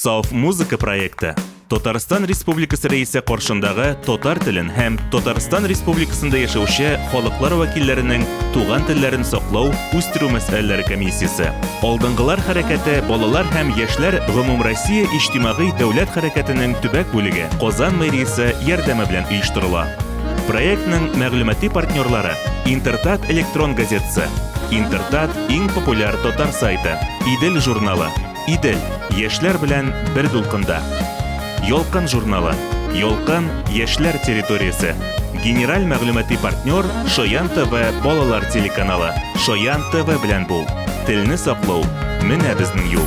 Саф музыка проекты Татарстан Республикасы Рәисе каршындагы татар телен һәм Татарстан Республикасында яшәүче халыклар вәкилләренең туган телләрен саклау, үстерү мәсьәләләре комиссиясе, Алдынгылар хәрәкәте балалар һәм яшьләр гомумроссия иҗтимагый дәүләт хәрәкәтенең төбәк бүлеге Казан мэриясе ярдәме белән оештырыла. Проектның мәгълүмати партнерлары Интертат электрон газетасы, Интертат иң популяр татар сайты, Идел журналы, Идел, яшьләр белән бер дулкында. Ялкын журналы. Ялкын, яшьләр территориясе. Генераль мәгълүмати партнер Шаян ТВ балалар телеканалы. Шаян ТВ белән бул. Телне саклау, менә безнең юл.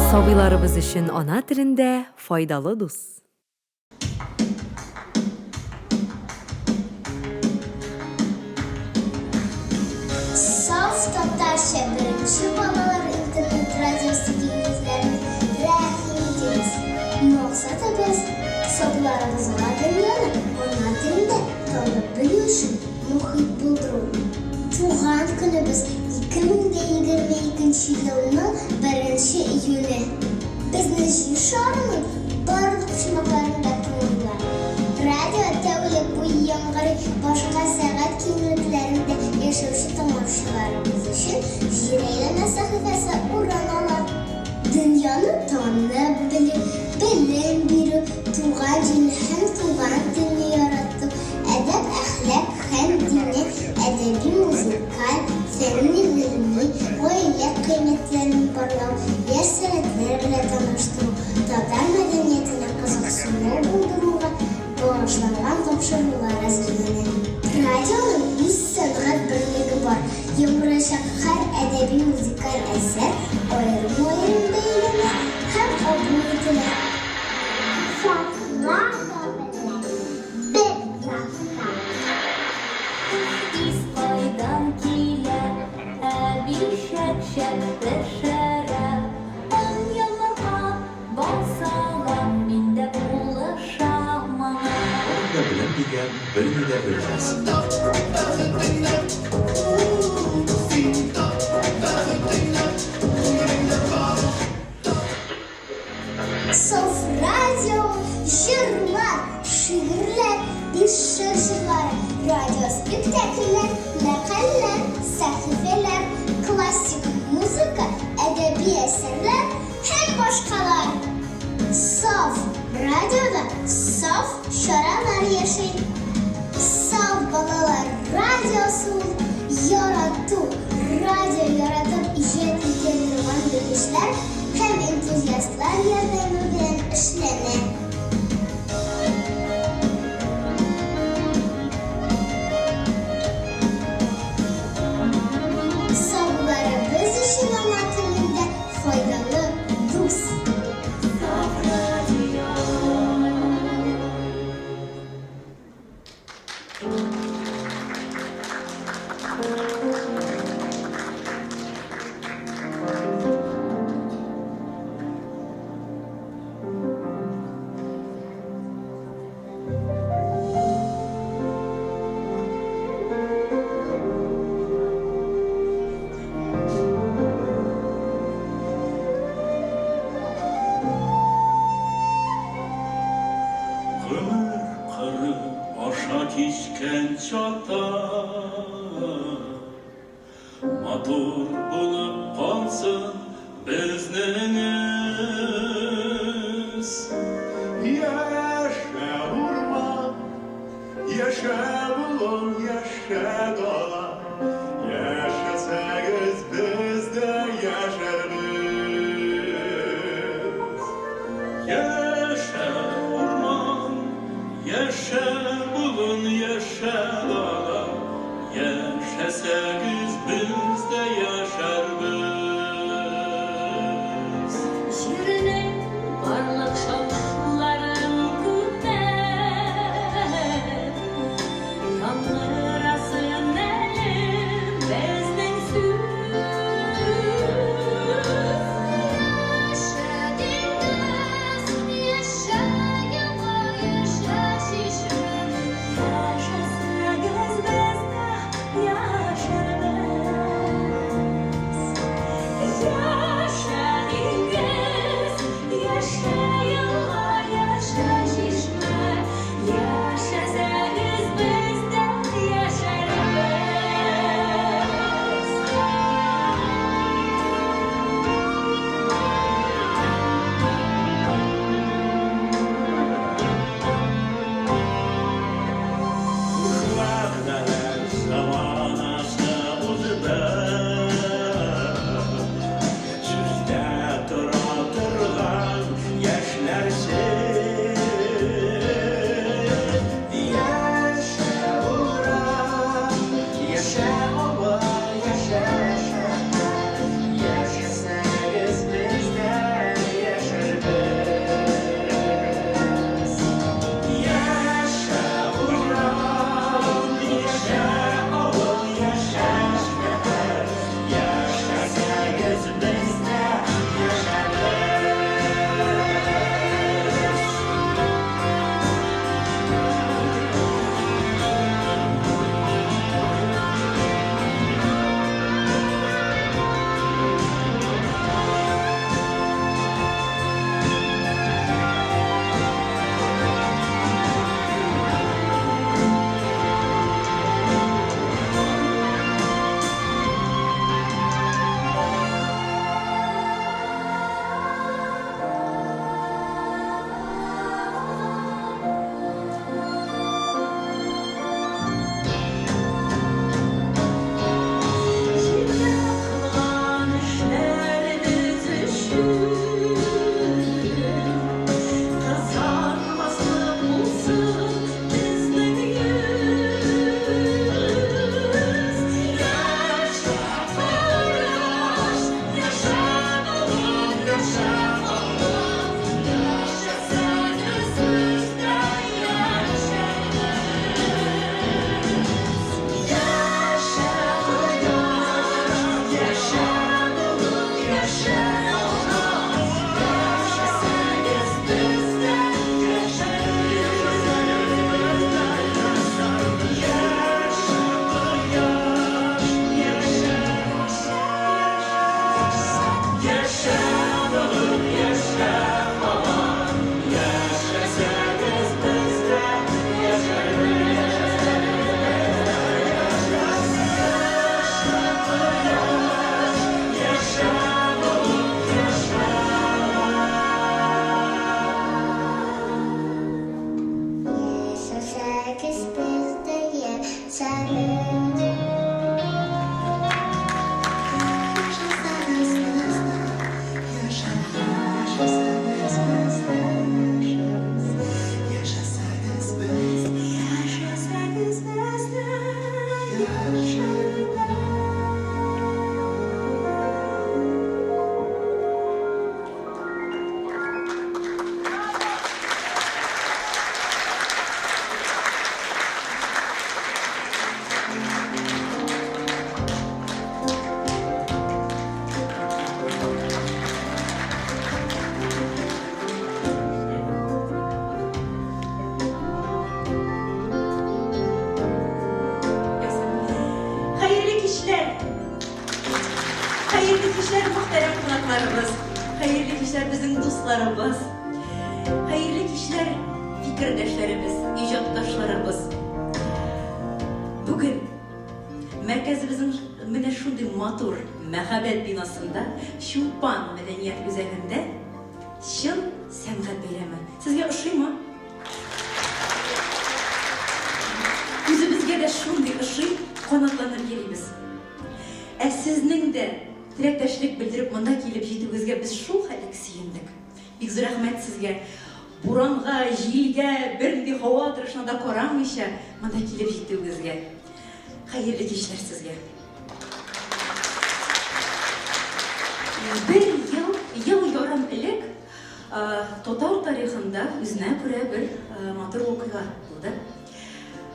Сабыйларыбыз өчен ана телендә файдалы дус. Саф татарча беренче балалар интернет радиосы киңлекләрен рәхим итегез. Максатыбыз, сабыйларыбызга дөньяны ана телендә танып белү өчен мохит булдыру. Туган көнебез 2022 елның беренче июне. Безне Җир шарының барлык почмакларында тыңлыйлар. Радио тәүлек буе яңгырый, башка сәгать киңлекләрендә яшәүче тыңлаучыларыбыз өчен Җир әйләнә сәхифәсе урын ала. Дөньяны танып белү, белем бирү, туган җирне һәм туган телне ярату, әдәп-әхлак һәм дини, әдәби-музыкаль, фәнни-гыйльми, гаилә кыйммәтләрен барлау, яшь сәләтләр белән таныштыру, татар мәдәниятенә кызыксыну булдыруга багышланган тапшырулар әзерләнә. Радионың үз сәнгать берлеге бар. Яңгырачак һәр әдәби-музыкаль әсәр аерым-аерым бәяләнә һәм кабул ителә. Саф радио белән бер сафта! Ис кайдан килә? Әби чәк-чәк пешерә. Он йомырка, бал сала, мин дә булышам аңа. Аны да беләм дигән берни дә белмәс. Саф радио, җырлар, шигырьләр, бишшер җырлары, радиоспектакльләр, мәкальләр, сәхифәләр, классик музыка, әдәби әсәрләр һәм башкалар. Саф радиода саф чаралар яши. Саф балалар радиосы ул ярату, радио яратып иҗат итә торган белгечләр һәм энтузиастлар ярдәме белән эшләнә. Сабыйларыбыз өчен ана телендә файдалы дус. Гомер кыры аша кичкән чата Матур булып калсын безнең эз. Яшә, урман, яшә, болын, яшә, дала, Яшәсәгез, без дә яшәрбез. Яшә, урман, яшә, болын, яшә, дала, Яшәсәгез, без дә яшәрбез. Җирнең барлык шауларын күтәр, Яңгырасын әле безнең сүз. Яшә, диңгез, яшә, елга, яшә, чишмә. Яшәсәгез. Яшә, халык, яшәсәгез, без дә яшәрбез. Яшә, кояш, яшә, болыт, яшә, алма. Яшәсәгез, без дә яшәрбез. Яшә, кояш, яшә, яшә, болыт, яшә, һава. Яшәсәгез, без дә яшәрбез. Яшә, кояш, яшә, болыт, яшә, Яшәсәгез, без дә яшәрбез. Яшәсәгез, без дә яшәрбез. Яшәсәгез, без дә яшәрбез. Яшәсәгез, без яшәсәгез, без дә яшәрбез. Хәерле кичләр! Хәерле кичләр, мөхтәрәм кунакларыбыз! Хәерле кичләр, безнең дусларыбыз! Хәерле кичләр, фикердәшләребез, иҗатташларыбыз! Бүген мәркәзебезнең менә шундый матур мәһабәт бинасында, Чулпан мәдәният үзәгендә чын сәнгать бәйрәме. Сезгә ошыймы? Үзебезгә дә шундый ошый, канатланып йөрибез. Ә сезнең дә теләктәшлек белдереп монда килеп җитүегезгә без шул хәтлек сөендек. Бик зур рәхмәт сезгә. Буранга, җилгә, бернинди һава торышына да карамыйча монда килеп җитүегезгә. Хәерле кичләр сезгә. Бер ел, ел ярым элек татар тарихында үзенә күрә бер матур вакыйга булды.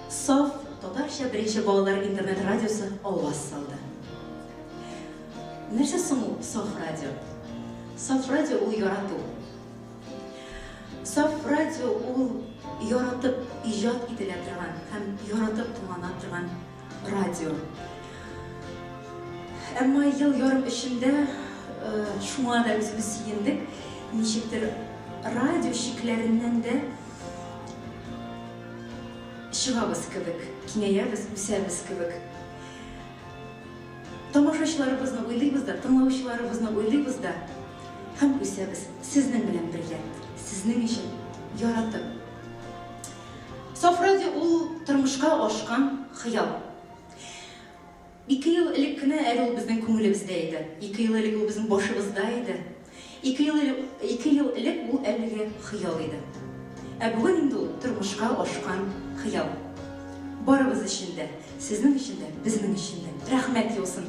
Саф татарча беренче балалар интернет радиосы аваз салды. Нәрсә соң ул саф радио? Саф радио ул ярату. Саф радио ул яратып иҗат ителә торган һәм яратып тыңлана торган радио. Әмма ел ярым эчендә шуңа да үзебез сөендек, ничектер радио чикләреннән дә чыгабыз кебек, киңәябез, үсәбез кебек. Тамашачыларыбызны уйлыйбыз да, тыңлаучыларыбызны уйлыйбыз да һәм үсәбез сезнең белән бергә, сезнең өчен яратып. Саф радио ул тормышка ашкан хыял. Ике ел элек кенә әле ул безнең күңелебездә иде. Ике ел элек ул безнең башыбызда иде. Ике ел ике ел элек ул әлеге хыял иде. Ә бүген инде ул тормышка ашкан хыял. Барыбыз өчен дә, сезнең өчен дә, безнең өчен дә. Рәхмәт яусын.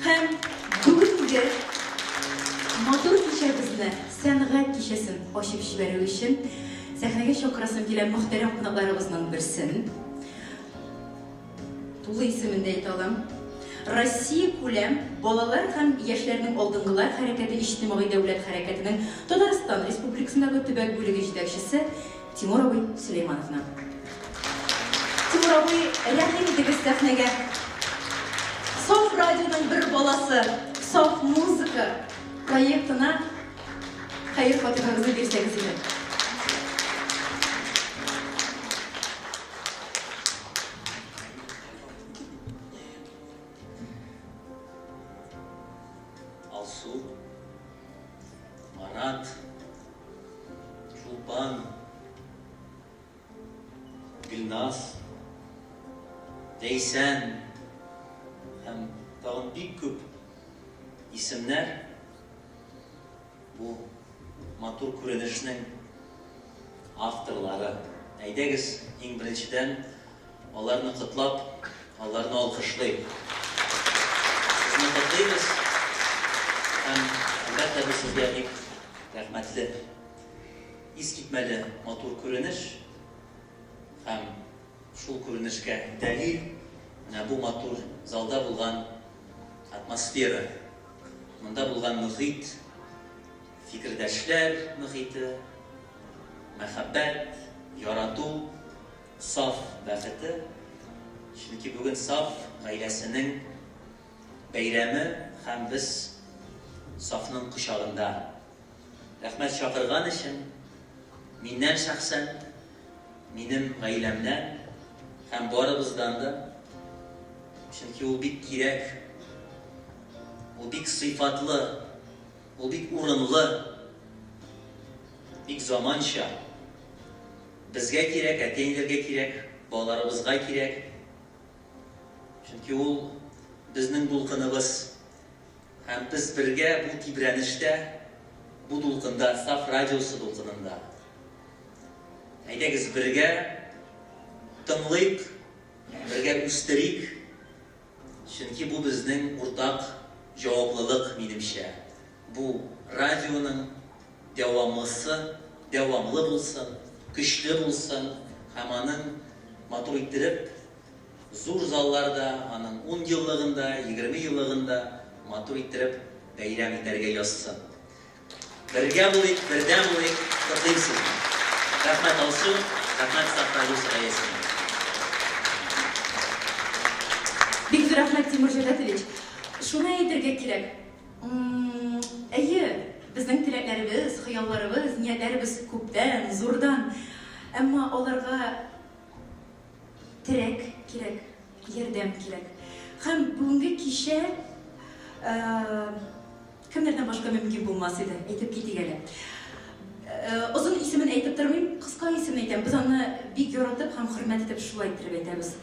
Һәм бүгенге матур кичәбезне, сәнгать кичәсен ачып җибәрү өчен сәхнәгә чакырасым килә мөхтәрәм кунакларыбызның берсен. Тулы исемен дә әйтә алам. Россия күләм балалар һәм яшьләрнең алдынгылар хәрәкәте иҗтимагый дәүләт хәрәкәтенең Татарстан Республикасындагы төбәк бүлеге җитәкчесе Тимур абый Сөләймановны. Тимур абый, рәхим итегез сәхнәгә. Саф радионың бер баласы, Саф музыка проектына хәер-фатихагызны бирсәгез иде. Алсу, Марат, Чулпан, Гөлназ, Ләйсән һәм тагын бик күп исемнәр бу матур күренешнең авторлары. Әйдәгез, иң беренчедән, аларны котлап, аларны алкышлыйк. Сезне котлыйбыз һәм, әлбәттә, Әлбәттә, бу сезгә бик рәхмәтле. Искитмәле матур күренеш һәм шул күренешкә дәлил, менә бу матур залда булган атмосфера, монда булган мөхит, фикердәшләр мөхите, мәхәббәт, ярату, саф бәхете. Чөнки бүген саф гаиләсенең бәйрәме һәм без сафның кочагында. Рәхмәт чакырган өчен, миннән шәхсән, минем гаиләмнән һәм барыбыздан да, чөнки ул бик кирәк, ул бик сыйфатлы, ул бик урынлы, бик заманча. Безгә кирәк, әти-әниләргә кирәк, балаларыбызга кирәк. Чөнки ул безнең дулкыныбыз. Һәм без бергә бу тибрәнештә, бу дулкында, Саф радиосы дулкынында. Әйдәгез бергә тыңлыйк, бергә үстерик, чөнки бу безнең уртак җаваплылык, минемчә. Бу радионың дәвамлысы, дәвамлы булсын, көчле булсын һәм аның матур иттереп Зур залларда аның ун еллыгын да, 20 еллыгын да матур иттереп бәйрәм итәргә язсын. Бергә булыйк, бердәм булыйк, котлыйм сезне. Рәхмәт, Алсу, рәхмәт Саф радиосы гаиләсенә. Бик зур рәхмәт, Тимур Җәүдәтович. Шуны әйтергә кирәк, әйе, безнең теләкләребез, хыялларыбыз, ниятләребез күптән, зурдан. Әмма аларга Терәк кирәк, ярдәм кирәк. Һәм бүгенге кичә кемнәрдән башка мөмкин булмас иде, әйтеп китик әле. Озын исемен әйтеп тормыйм, кыска исемен әйтәм. Без аны бик яратып һәм хөрмәт итеп шулай иттереп әйтәбез.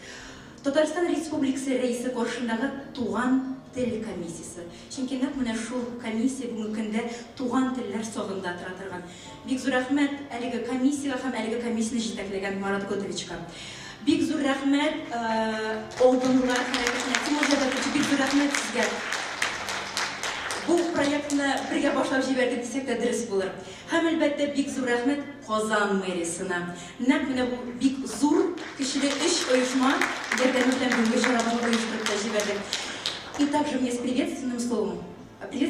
Татарстан Республикасы Рәисе каршындагы Туган тел комиссиясе. Чөнки нәкъ менә шул комиссия бүгенге көндә туган телләр сагында тора торган. Бик зур рәхмәт әлеге комиссиягә һәм әлеге комиссияне җитәкләгән Марат Готовичка. Бик зур рәхмәт Алдынгылар хәрәкәтенә. Тимур Җәбәтович, бик зур рәхмәт сезгә. Бу проектны бергә башлап җибәрдек дисәк тә дөрес булыр. Һәм, әлбәттә, бик зур рәхмәт Казан мэриясенә. Нәкъ менә бу бик зур, көчле өч оешма ярдәме белән бүгенге чарабызны оештырып та җибәрдек. И также мне с приветственным словом Для,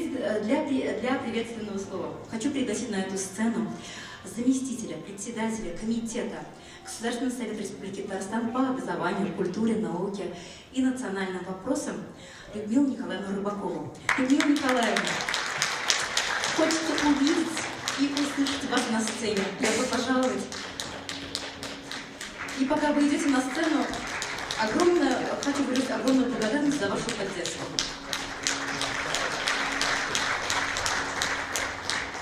для приветственного слова хочу пригласить на эту сцену заместителя председателя комитета Государственного совета Республики Татарстан по образованию, культуре, науке и национальным вопросам Людмилу Николаевну Рыбакову. Людмила Николаевна, хочется увидеть и услышать вас на сцене. Добро пожаловать. И пока вы идете на сцену, огромное, хочу выразить огромную благодарность за вашу поддержку.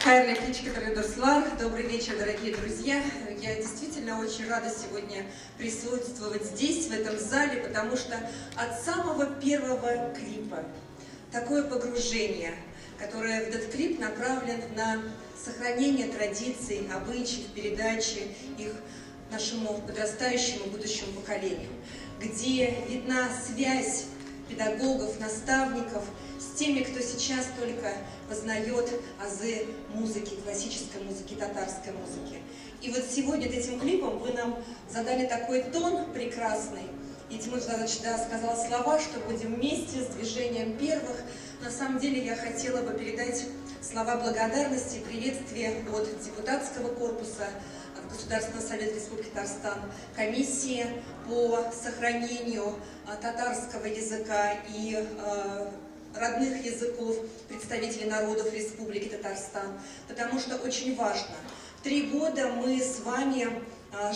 Хәерле кич, дуслар. Добрый вечер, дорогие друзья. Я действительно очень рада сегодня присутствовать здесь, в этом зале, потому что от самого первого клипа такое погружение, которое в этот клип направлен на сохранение традиций, обычаев, передачи их нашему подрастающему будущему поколению, где видна связь педагогов, наставников с теми, кто сейчас только познает азы музыки, классической музыки, татарской музыки. И вот сегодня этим клипом вы нам задали такой тон прекрасный. И Тимур Жадович, да, сказал слова, что будем вместе с движением первых. На самом деле я хотела бы передать слова благодарности и приветствия от депутатского корпуса Государственного совета Республики Татарстан, комиссии по сохранению татарского языка и родных языков представителей народов Республики Татарстан, потому что очень важно. 3 года мы с вами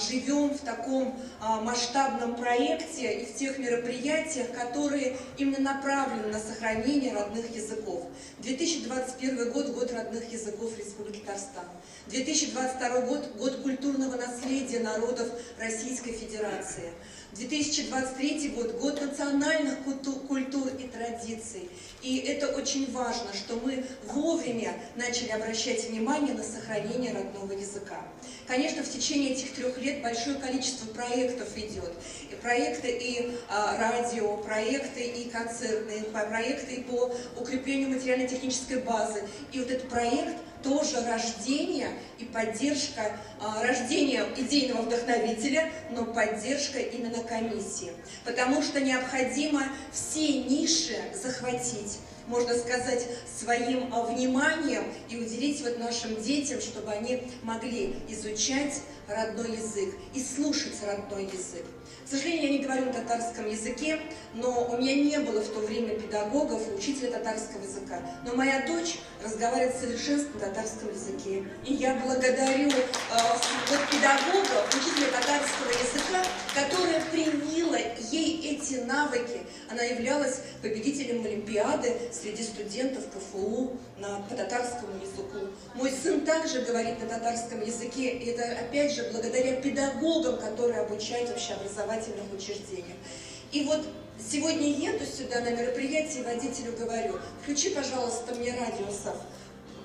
живем в таком масштабном проекте и в тех мероприятиях, которые именно направлены на сохранение родных языков. 2021 год – год родных языков Республики Татарстан. 2022 год – год культурного наследия народов Российской Федерации. 2023 год – год национальных культур и традиций. И это очень важно, что мы вовремя начали обращать внимание на сохранение родного языка. Конечно, в течение этих 3 лет большое количество проектов идет. И проекты и радио, проекты и концертные, проекты и по укреплению материально-технической базы. И вот этот проект тоже рождение и поддержка, рождение идейного вдохновителя, но поддержка именно комиссии. Потому что необходимо все ниши захватить, можно сказать, своим вниманием и уделить вот нашим детям, чтобы они могли изучать родной язык и слушать родной язык. К сожалению, я не говорю на татарском языке, но у меня не было в то время педагогов и учителя татарского языка. Но моя дочь разговаривает в совершенстве на татарском языке. И я благодарю вот педагога, учителя татарского языка, которая привила ей эти навыки. Она являлась победителем Олимпиады среди студентов КФУ по татарскому языку. Мой сын также говорит на татарском языке, и это опять же благодаря педагогам, которые обучают в общеобразовательных учреждениях. И вот сегодня еду сюда на мероприятие, водителю говорю: включи, пожалуйста, мне радио САФ.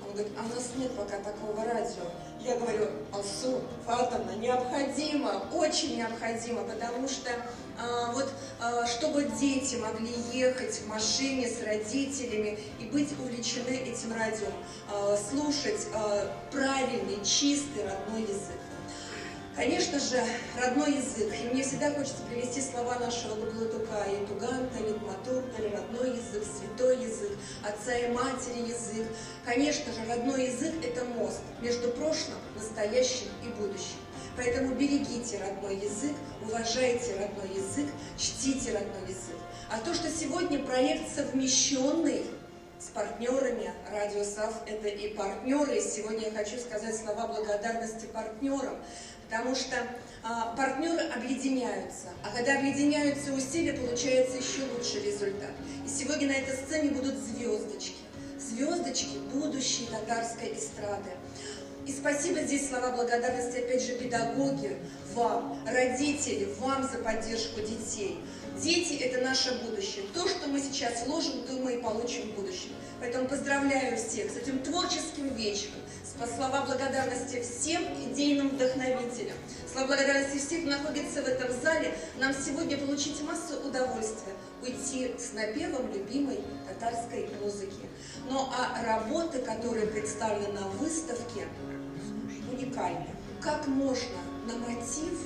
Он говорит: а у нас нет пока такого радио. Я говорю: Алсу Фатовна, необходимо, очень необходимо, потому что чтобы дети могли ехать в машине с родителями и быть увлечены этим радио, слушать правильный, чистый родной язык. Конечно же, родной язык. И мне всегда хочется привести слова нашего Габдулла и Туган тел, Матур тел, родной язык, святой язык, отца и матери язык. Конечно же, родной язык – это мост между прошлым, настоящим и будущим. Поэтому берегите родной язык, уважайте родной язык, чтите родной язык. А то, что сегодня проект совмещенный с партнерами, Радио САФ – это и партнеры. И сегодня я хочу сказать слова благодарности партнерам, потому что партнеры объединяются, а когда объединяются усилия, получается еще лучший результат. И сегодня на этой сцене будут звездочки, звездочки будущей татарской эстрады. И спасибо здесь слова благодарности, опять же, педагоги вам, родители, вам за поддержку детей. Дети – это наше будущее. То, что мы сейчас вложим, то мы и получим в будущем. Поэтому поздравляю всех с этим творческим вечером. Слова благодарности всем идейным вдохновителям. Слова благодарности всем, кто находится в этом зале. Нам сегодня получить массу удовольствия, уйти с напевом любимой татарской музыки. Ну а работы, которые представлены на выставке, уникальны. Как можно на мотив,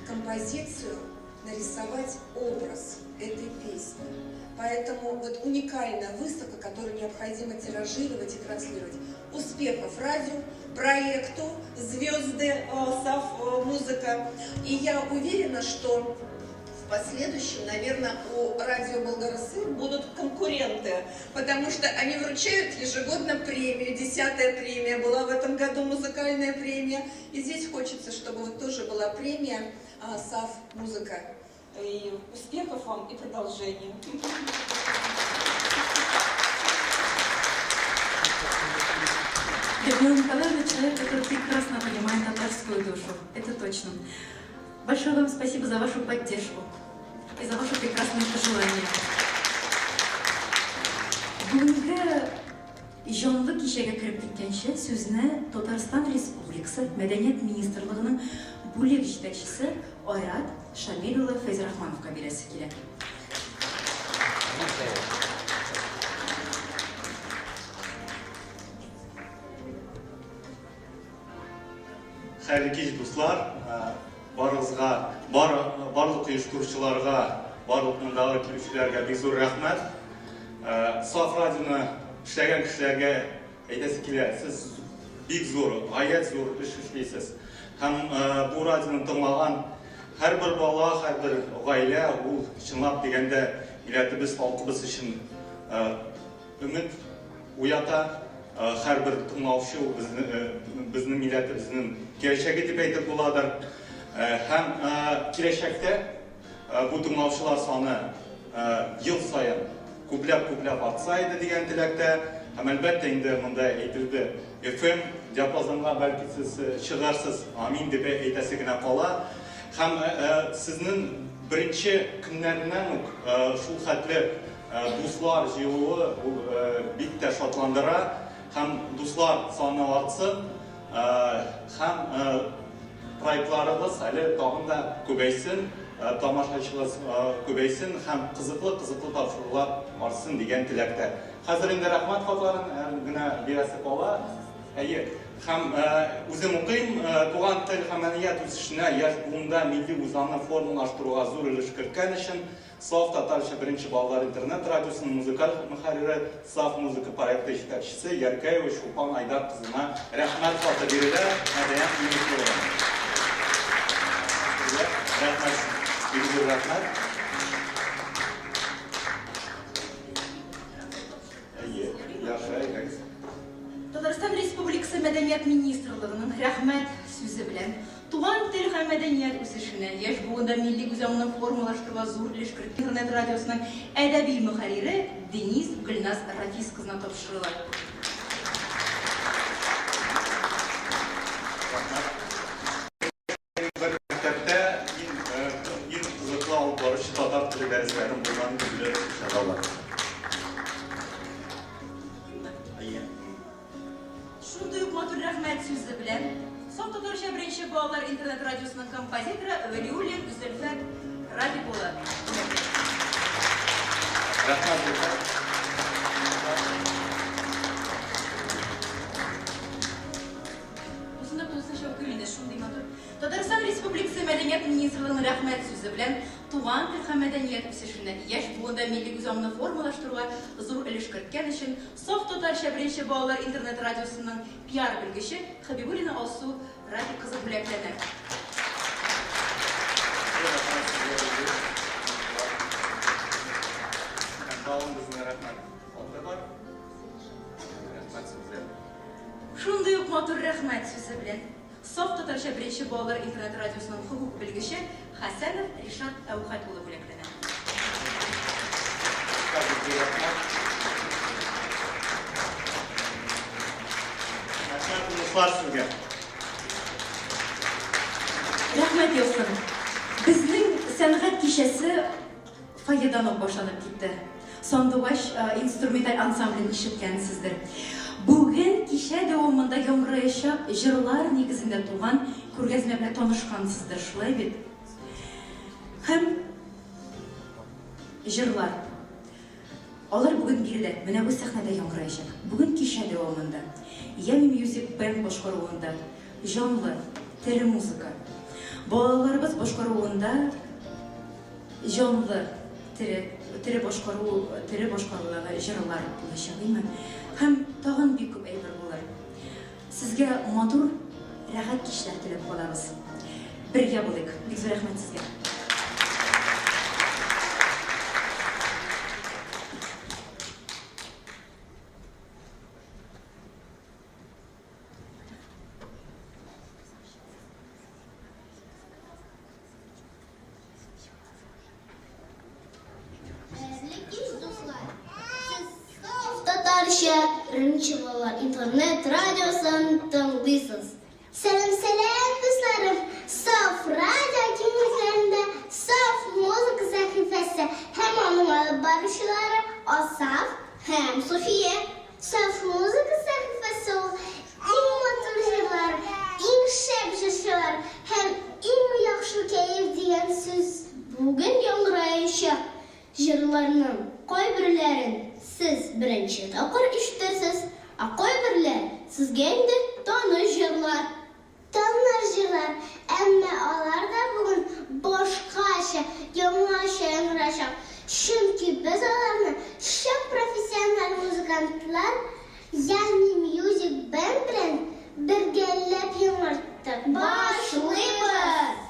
композицию нарисовать образ этой песни? Поэтому вот уникальная выставка, которую необходимо тиражировать и транслировать. Успехов радио, проекту «Звезды САФ музыка». И я уверена, что в последующем, наверное, у радио Болгарсыр будут конкуренты, потому что они вручают ежегодно премию. 10-я премия была в этом году, музыкальная премия. И здесь хочется, чтобы вот тоже была премия САФ музыка. И успехов вам и продолжения. Людмила Николаевна человек, который прекрасно понимает татарскую душу. Это точно. Большое вам спасибо за вашу поддержку и за ваши прекрасные пожелания. Бүгенге җанлы кичәгә кереп киткәнче сүзне Татарстан Республикасы Мәдәният министрлыгының бүлек җитәкчесе Айрат Шамил улы Фәйзрахмановка бирәсе килә. Хәерле кич, дуслар! Барыгызга, бар, барлык оештыручыларга, барлык мондагы килүчеләргә бик зур рәхмәт. Саф радионы эшләгән кешеләргә әйтәсе килә, сез бик зур, гаять зур эш эшлисез. Һәм бу радионы тыңлаган һәрбер бала, һәрбер гаилә ул чынлап дигәндә милләтебез, халкыбыз өчен өмет уята. Һәрбер тыңлаучы ул безнең милләтебезнең киләчәге дип әйтеп буладыр. Һәм киләчәктә бу тыңлаучылар саны ел саен күпләп-күпләп артса иде дигән теләктә. Һәм әлбәттә инде монда әйтелде, FM диапазонга бәлки сез чыгарсыз, амин дип әйтәсе генә кала. Һәм сезнең Беренче көннәреннән үк шул хәтле дуслар җыелуы ул бик тә шатландыра һәм дуслар саны артсын һәм проектларыбыз әле тагын да күбәйсен, тамашачыбыз күбәйсен һәм кызыклы-кызыклы тапшырулар артсын дигән теләктә. Хәзер инде рәхмәт хатларын генә бирәсе кала. Әйе. Һәм үзем укыйм, туган тел һәм мәдәният үсешенә, яшь буында милли үзаңны формалаштыруга зур өлеш керткән өчен Саф татарча беренче балалар интернет-радиосының музыкаль мөхәррире, Саф музыка проекты җитәкчесе Яркәева Чулпан Айдар кызына рәхмәт хаты бирелә, Мәдәният министрлыгы. Сезгә рәхмәт, бик зур рәхмәт. Әйе, яхшы, әйдәгез. Татарстан Республикасы Мәдәният министрлыгының рәхмәт сүзе белән туган тел һәм мәдәният үсешенә, яшь буында милли үзаңны формалаштыруга зур өлеш керткән Интернет радиосының әдәби мөхәррире Денис Гөлназ Рафис кызына тапшырыла. Бер мәктәптә иң иң кызыклы алып баручы татар теле дәресләрен булган төрле чаралар. Әйе. Шундый ук матур рәхмәт сүзе белән Саф татарча беренче балалар интернет радиосының композиторы Вәлиуллин Зөлфәт Рафик улы. Рәхмәт, Зөлфәт. Бусында тулысынча укыйм инде, шундый матур. Татарстан Республикасы Мәдәният министрлыгының рәхмәт сүзе белән туган тел һәм мәдәният үсешенә, яшь буында милли үзаңны формалаштыруга зур өлеш керткән өчен Саф татарча беренче балалар интернет-радиосының пиар белгече Хәбибуллина Алсу Рафик кызы бүләкләнә. Рәхмәт сезгә, Илдус. Һәм тагын безнең рәхмәт хаты бар. Рәхмәт сүзе. Шундый ук матур рәхмәт сүзе белән Саф татарча беренче балалар интернет радиосының хокук белгече Хәсәнов Ришат Әүхәт улы бүләкләнә. Рәхмәт, уңышлар сезгә! Рәхмәт яусын! Безнең сәнгать кичәсе Фойедан ук башланып китте. Сандугач инструменталь ансамблен ишеткәнсездер. Бүген кичә дәвамында яңгыраячак җырлар нигезендә туган күргәзмә белән танышкансыздыр, шулай бит? Һәм җырлар. Алар бүген биредә, менә бу сәхнәдә яңгыраячак. Бүген кичә дәвамында Yummy Music Band башкаруында җанлы, тере музыка. Балаларыбыз башкаруында Җанлы, тере, тере башкару, тере башкарудагы җырлар булачак, име? Һәм тагын бик күп әйбер булыр. Сезгә матур, рәхәт кичләр теләп калабыз. Бергә булыйк. Бик зур рәхмәт сезгә. Хәерле кич, дуслар! Сез саф татарча беренче балалар интернет радиосын тыңлыйсыз. Сәлам, сәлам, дусларым! Саф радио киңлекләрендә саф музыка сәхифәсе һәм аның алып баручылары Асаф һәм Суфия. Саф музыка сәхифәсе ул иң матур җырлар, иң шәп җырчылар һәм иң яхшы кәеф дигән сүз. Бүген яңгыраячак җырларның кайберләрен сез беренче тапкыр ишетерсез, ә кайберләр сезгә инде таныш җырлар. Таныш җырлар, әмма алар да бүген башкача, яңача яңгырачак, чөнки без аларны чын профессиональ музыкантлар, ягъни Music Band белән бергәләп яңарттык. Башлыйбыз!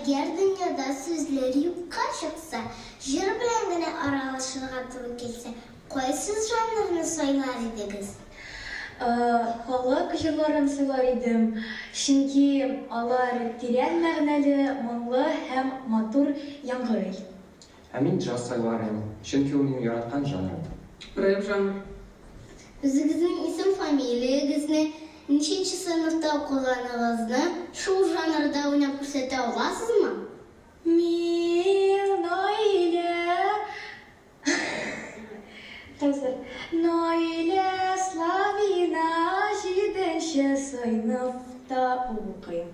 Әгәр дөньяда сүзләр юкка чыкса, җыр белән генә аралашырга туры килсә, кайсы жанрны сайлар идегез? Халык җырларын сайлар идем, чөнки алар тирән мәгънәле, моңлы һәм матур яңгырый. Ә мин джаз сайлар идем, чөнки ул минем яраткан жанрым. Рэп жанр. Үзегезнең исем-фамилиягезне, ничәнче сыйныфта укыганыгызны шул жанрда уйнап күрсәтә аласызмы? Мин Наилә. Хәзер. Наилә Славина җиденче сыйныфта укыйм.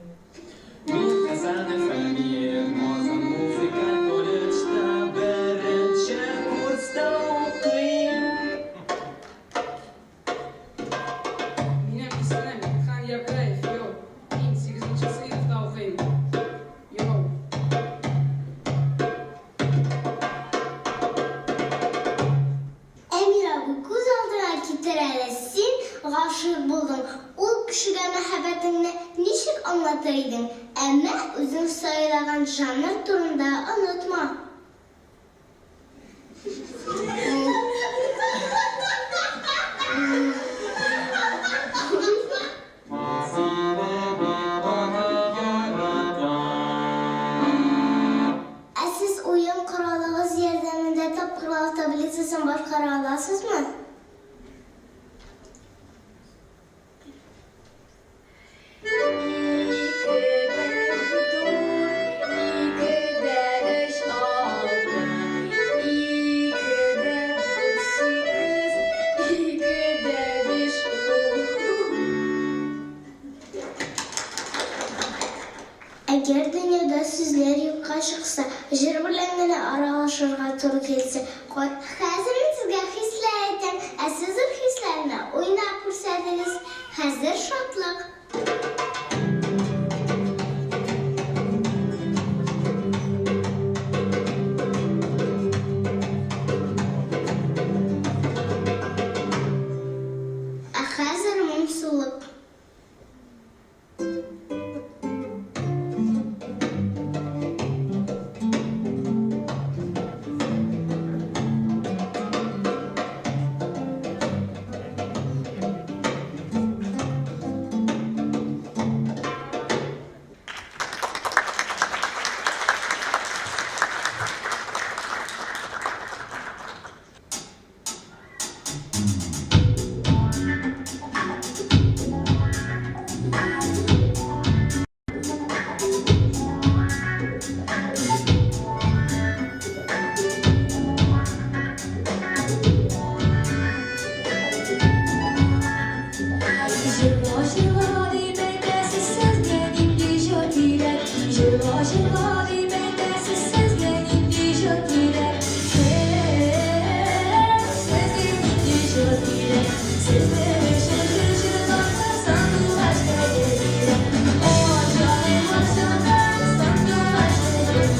Мин Хәсәнов Әмир, Казан музыка колледжда беренче курста укыйм. Минем исемем Хан Ябраев, йоу. Мин сигезенче сыйныфта укыйм. Йоу. Әмир абый, күз алдыңа китер әле, син гашыйк булдың, ул кешегә мәхәббәтеңне ничек аңлатыр идең? Әмма үзең сайлаган жанр турында онытма. Мин сине бик каты яратам. Ә сез уен коралыгыз ярдәмендә тапкырлау таблицасын башкара аласызмы? Ике, бер, дүрт, ике дә өч, алты, ике дә дүрт, сигез, ике дә биш, ун. Әгәр дөньяда сүзләр юкка чыкса, җыр белән генә аралашырга туры килсә, кай. Хәзер мин сезгә хисләр әйтәм, ә сез ул хисләрне уйнап күрсәтегез. Хәзер шатлык. Ә хәзер моңсулык. Җырла, җырла дип әйтәсез, сезгә нинди җыр кирәк? Җырла, җырла дип әйтәсез, сезгә нинди җыр кирәк? Сезгә нинди җыр кирәк? Сезнең өчен җыр җырларга сандугач кирәк. О, җаным, җаным, сандугач кирәк.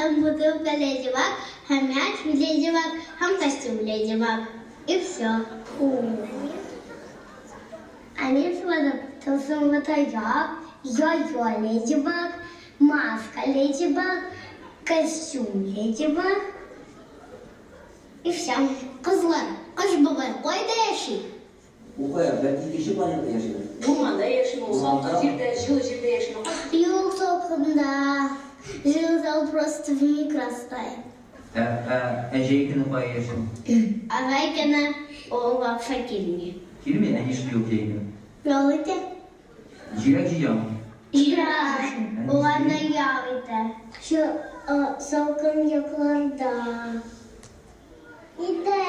һәм бутылка Леди Баг, һәм мяч Леди Баг, һәм костюм Леди Баг. И все. Ә мин сорадым, тылсымлы таяк, йо-йо Леди Баг, маска Леди Баг, костюм Леди Баг. И все. Кызлар, Кыш бабай кайда яши? Ул кая? Бәлки икенче планетада яшидер? Урманда яшиме ул, салкын җирдә, җылы җирдә яшиме? Юк, салкында. Җылыда ул просто вмиг растает. Ә, ә, ә җәй көне кая яши ул? Ә җәй көне ул вообще килми. Килми? Ә нишли ул җәй көне? Ял итә. Җиләк җыямы? Юк, ул анда ял итә. Шу салкын якларда. Иде.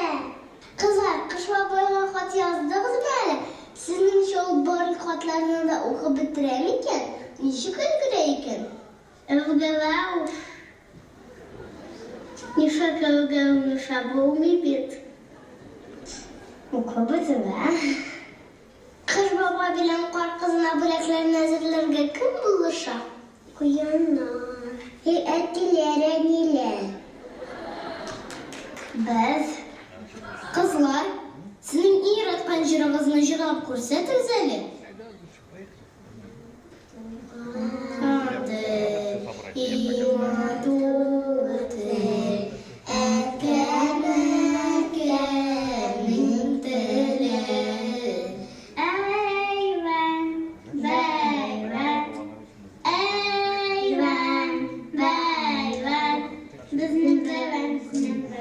Кызлар, Кыш бабайга хат яздыгызмы әле? Сезнеңчә ул барлык хатларны да укып бетерә микән? Ничек өлгерә икән? Өлгерә ул. Нишләп өлгермичә булмый бит. Укып бетерә. Кыш бабай белән Кар кызына бүләкләрне әзерләргә кем булыша? Куяннар. И әтиләр, әниләр. Без. Кызлар, сезнең иң яраткан җырыгызны җырлап күрсәтегез әле. Туган тел, иң матур тел, әткәм, әнкәмнең теле. Әйвән, бәйвән, әйвән, бәйвән, безнең бәйвән, сезнең бәйвән.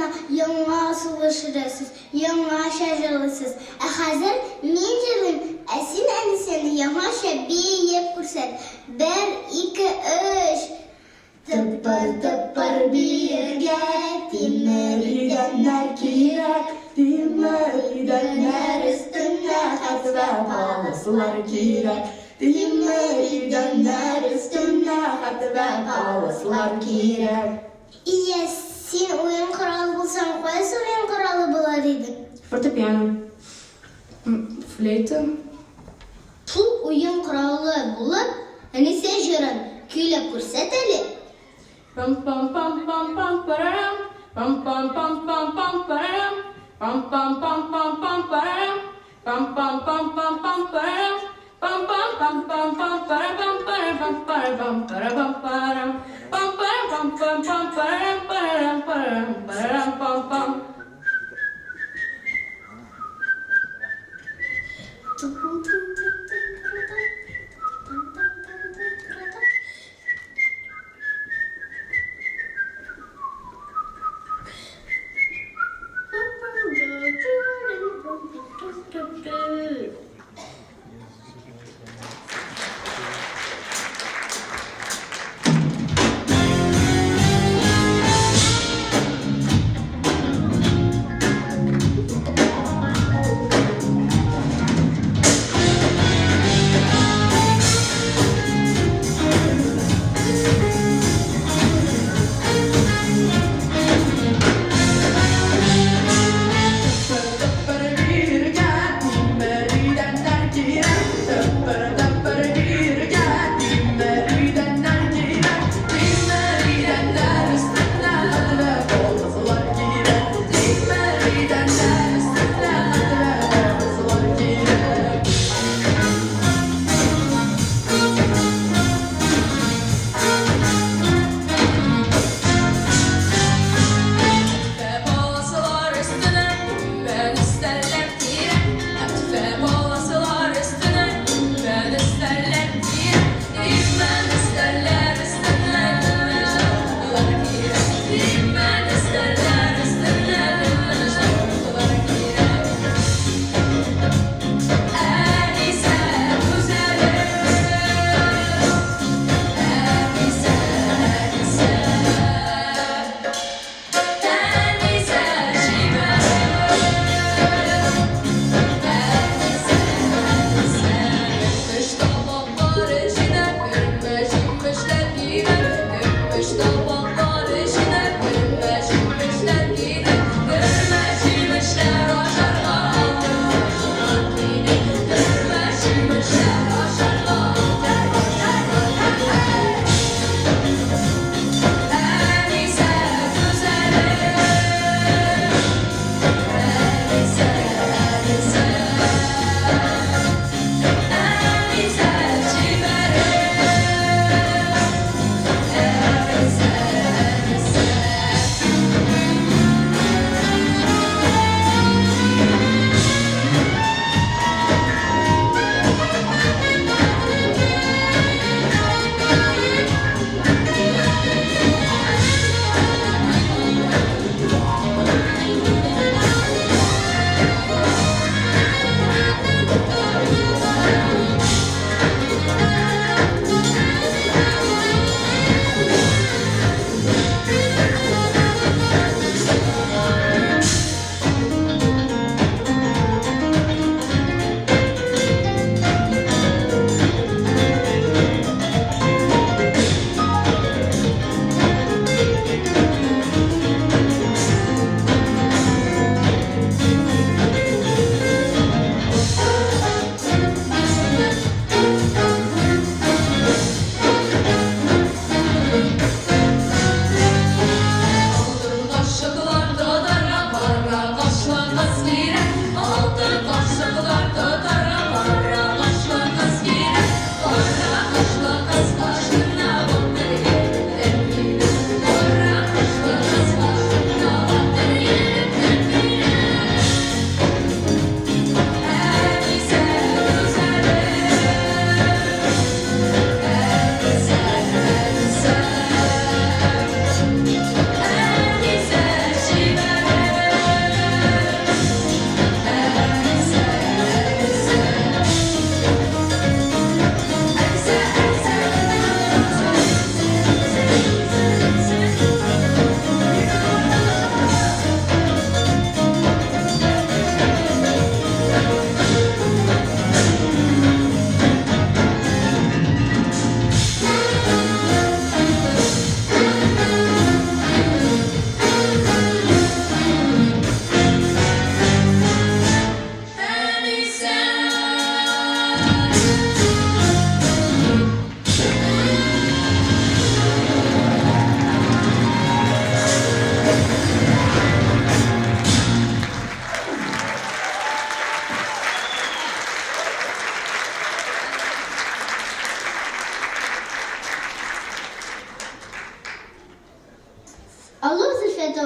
дөньясына яңа сулыш өрәсез, яңача җырлыйсыз. Ә хәзер мин җырлыйм, ә син, әнисәне яңача биеп күрсәт. Бер, ике, өч! Тыпыр-тыпыр биергә тимер идәннәр кирәк, Тимер идәннәр өстендә хәтфә паласлар кирәк, Тимер идәннәр өстендә хәтфә паласлар кирәк. Ия, син уен коралы булсаң, кайсы уен коралы булыр идең? Фортепиано. Флейта. Шул уен коралы булып, Әнисә җырын көйләп күрсәт әле. Пам-пам-пам-пам-пам-парарам, пам-пам-пам-пам-пам-парарам, пам-пам-пам-пам-пам-парарам, пам-пам-пам-пам-пам-парарам, пам-пам-пам-пам-пам-парам-пам-парам-пам-парам-парам-пам-парам, пам-парам-пам-пам-пам-парам-парам-парам-парам-пам-пам.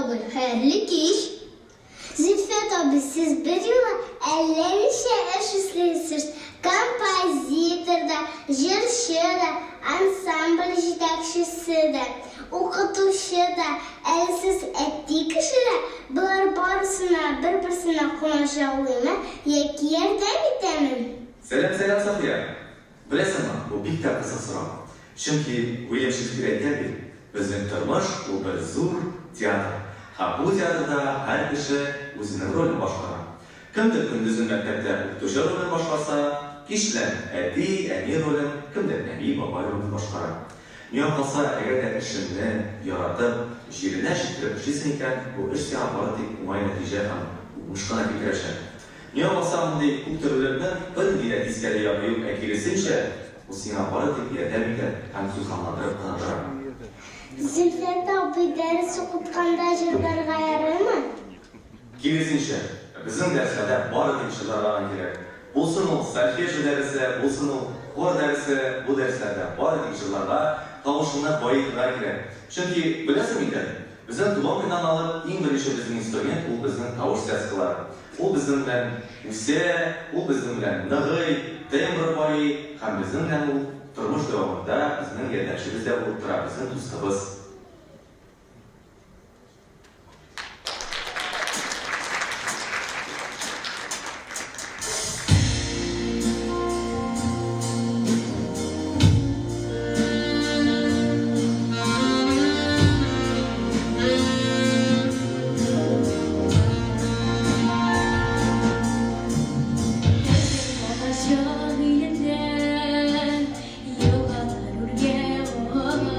абый, хәерле кич! Зөлфәт абый, сез берьюлы әллә ничә эш эшлисез, композитор да, җырчы да, ансамбль җитәкчесе дә, укытучы да, әле сез әти кеше дә, болар барысына бер-берсенә комачаулыймы яки ярдәм итәме? Сәлам, сәлам, Сафия! Беләсеңме, бу бик тә кызык сорау. Чөнки Уильям Шекспир әйткән бит, Безнең тормыш, ул бер зур театр. Һәм бу театрда һәр кеше үзенең ролен башкара. Кемдер көндезен мәктәптә укытучы ролен башкарса, кич белән әти, әни ролен, кемдер әби, бабай ролен башкара. Миңа калса, әгәр дә эшеңне яратып, җиренә җиткереп эшлисең икән, бу эш сиңа бары тик уңай нәтиҗә һәм уңыш кына китерәчәк. Миңа калса, мондый күптөрлелекнең бернинди дә тискәре ягы юк, ә киресенчә, ул сиңа бары тик ярдәм итә һәм илһамландырып кына тора. Зөлфәт абый, дәрес укытканда җырларга ярыймы? Киресенчә, безнең дәресләрдә бары тик җырларга гына кирәк. Булсын ул сольфеджио дәресе, булсын ул хор дәресе, бу дәресләрдә бары тик җырларга, тавышыңны баетырга кирәк. Чөнки, беләсең микән, безнең туган көннән алып иң беренче безнең инструмент ул безнең тавыш связкалары. Ул безнең белән үсә, ул безнең белән ныгый, тембры байый һәм безнең белән ул тормыш дәвамында безнең ярдәмчебез дә булып тора, безнең дустыбыз. Балачак илендә Елгалар үргә ага.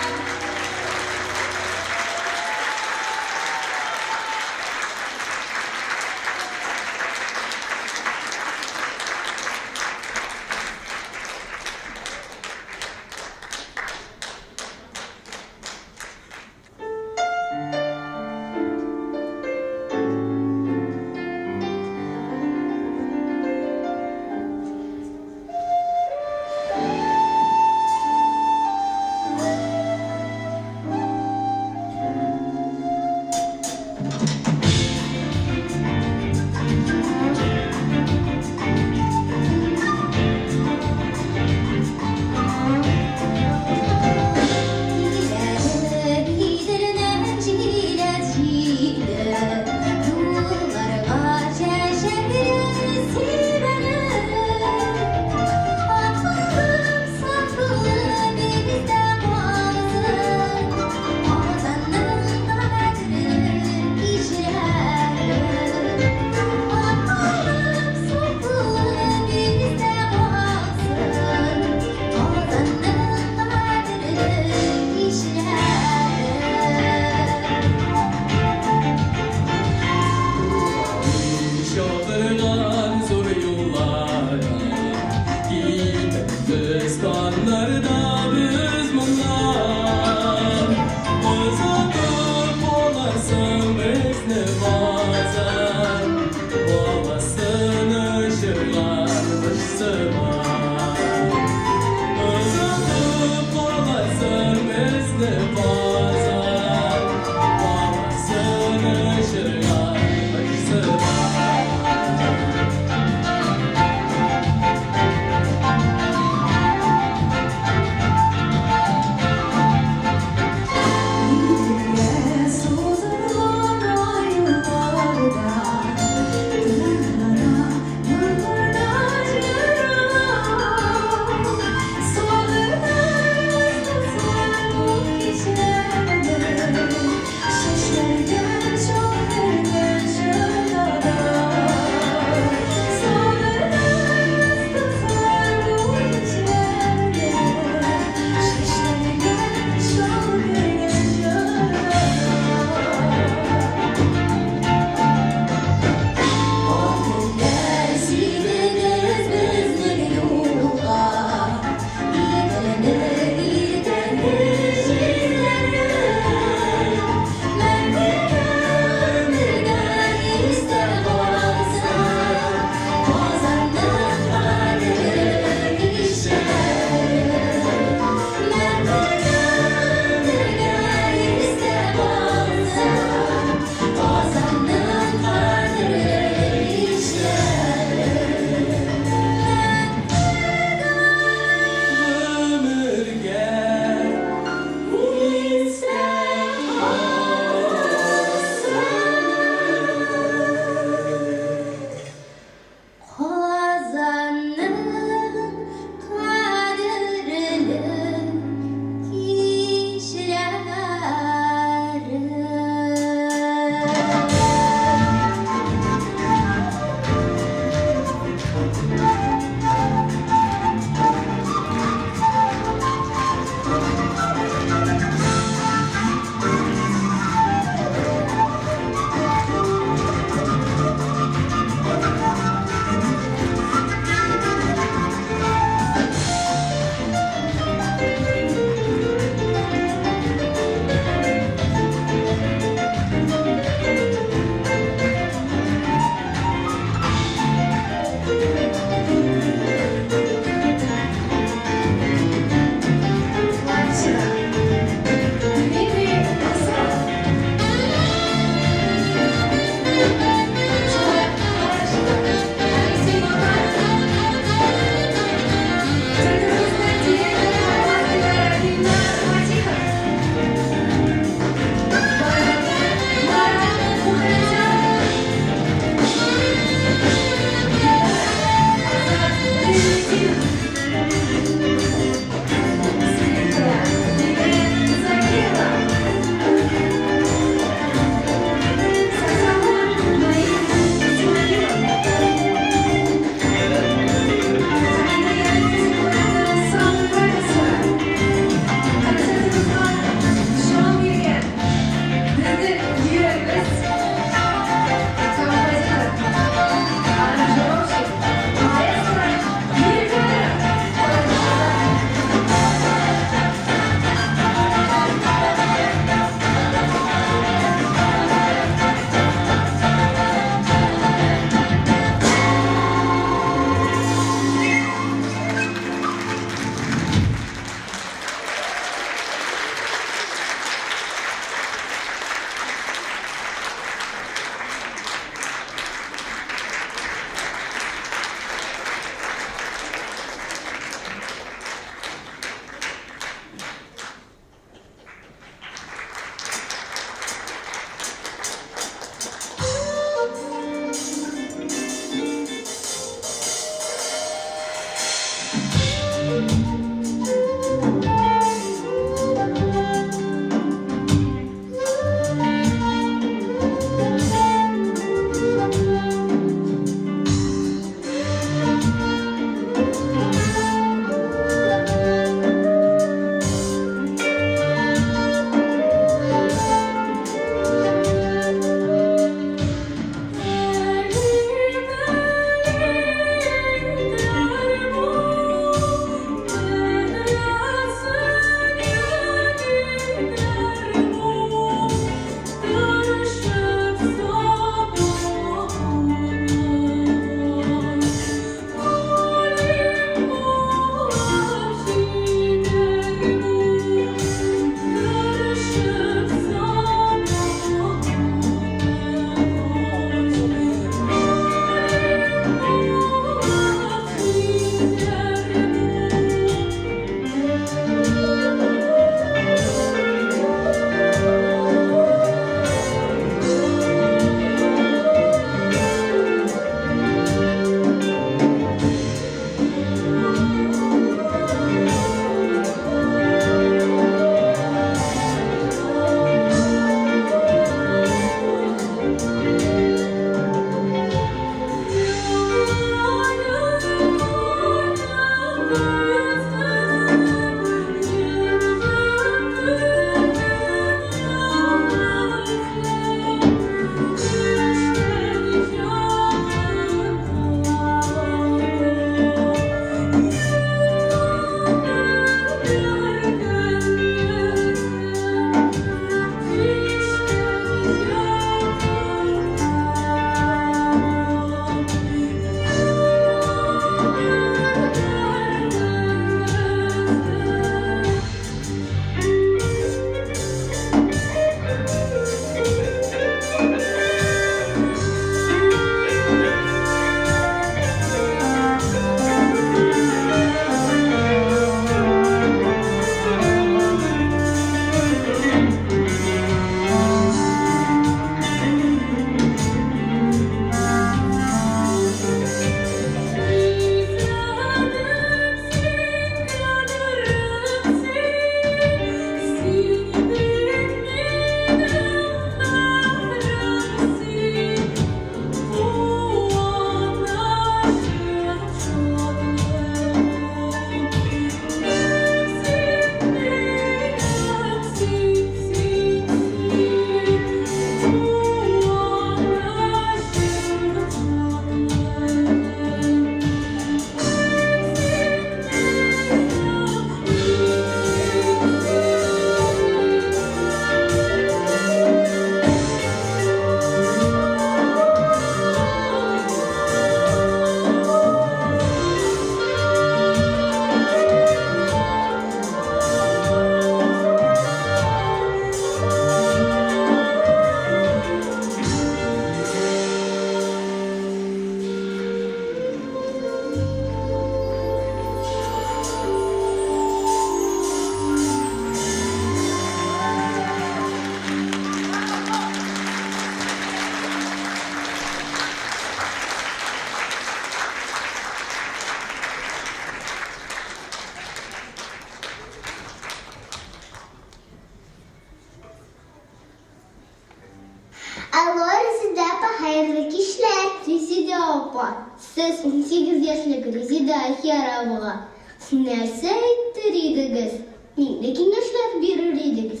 Алло, Резидә апа, хәерле кичләр. Резидә апа, сез 18 яшьлек Резидә Ахияровага нәрсә әйтер идегез? Нинди киңәшләр бирер идегез?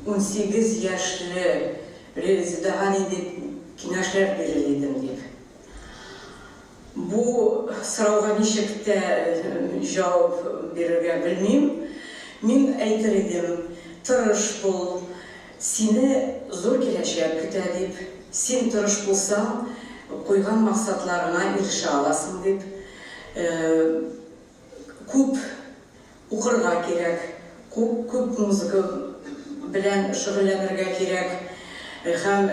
18 яшьле Резидәгә нинди киңәшләр бирер идем дип. Бу сорауга ничек тә җавап бирергә белмим. Мин әйтер идем, тырыш бул, сине зур киләчәк көтә дип. Син тырыш булсаң, куйган максатларыңа ирешә аласың дип. Күп укырга кирәк, күп, күп музыка белән шөгыльләнергә кирәк һәм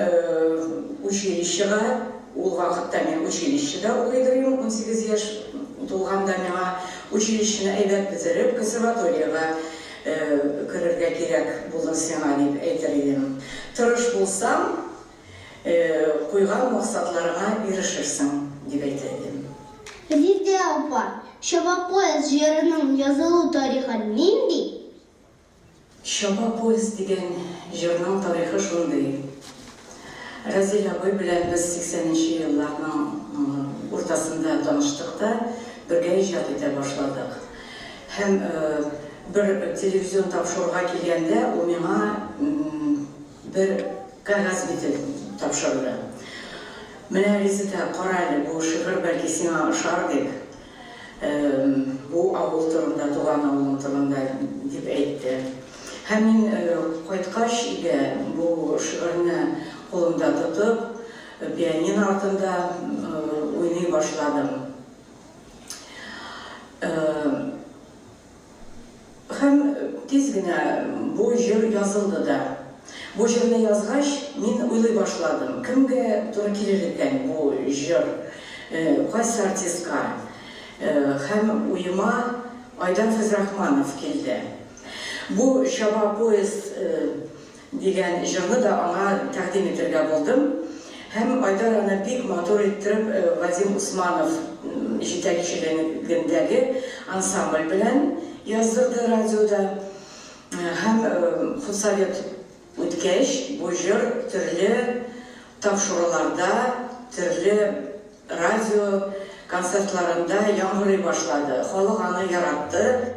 училищега, ул вакытта мин училищеда укыйдыр идем, 18 яшь тулганда миңа училищены әйбәт бетереп, консерваториягә керергә кирәк булыр сиңа, дип әйтер идем. Тырыш булсаң, Куйган максатларыңа ирешерсең, дип әйтер идем. Резидә апа, Чаба поезд җырының язылу тарихы нинди? Чаба поезд дигән җырның тарихы шундый. Разил абый белән без 80 нче елларның уртасында таныштык та, бергә иҗат итә башладык. Һәм бер телевизион тапшыруга килгәндә ул миңа Бер кәгазь бите тапшырды. Менә, Резеда, кара әле, бу шигырь бәлки сиңа ошар дип, бу авыл турында, туган авылым турында, дип әйтте. Һәм мин кайткач өйгә бу шигырьне кулымда тотып, пианино артында уйный башладым. Һәм тиз генә бу җыр язылды да. Бу җырны язгач, мин уйлый башладым, кемгә туры килер икән бу җыр, кайсы артистка? Һәм уема Айдар Фәйзрахманов килде. Бу Чаба поезд Дигән җырны да аңа тәкъдим итергә булдым. Һәм Айдар аны бик матур иттереп Вадим Усманов җитәкчелегендәге ансамбль белән яздырды радиода. Һәм худсовет үткәч, бу җыр төрле тапшыруларда, төрле радио концертларында яңгырый башлады. Халык аны яратты.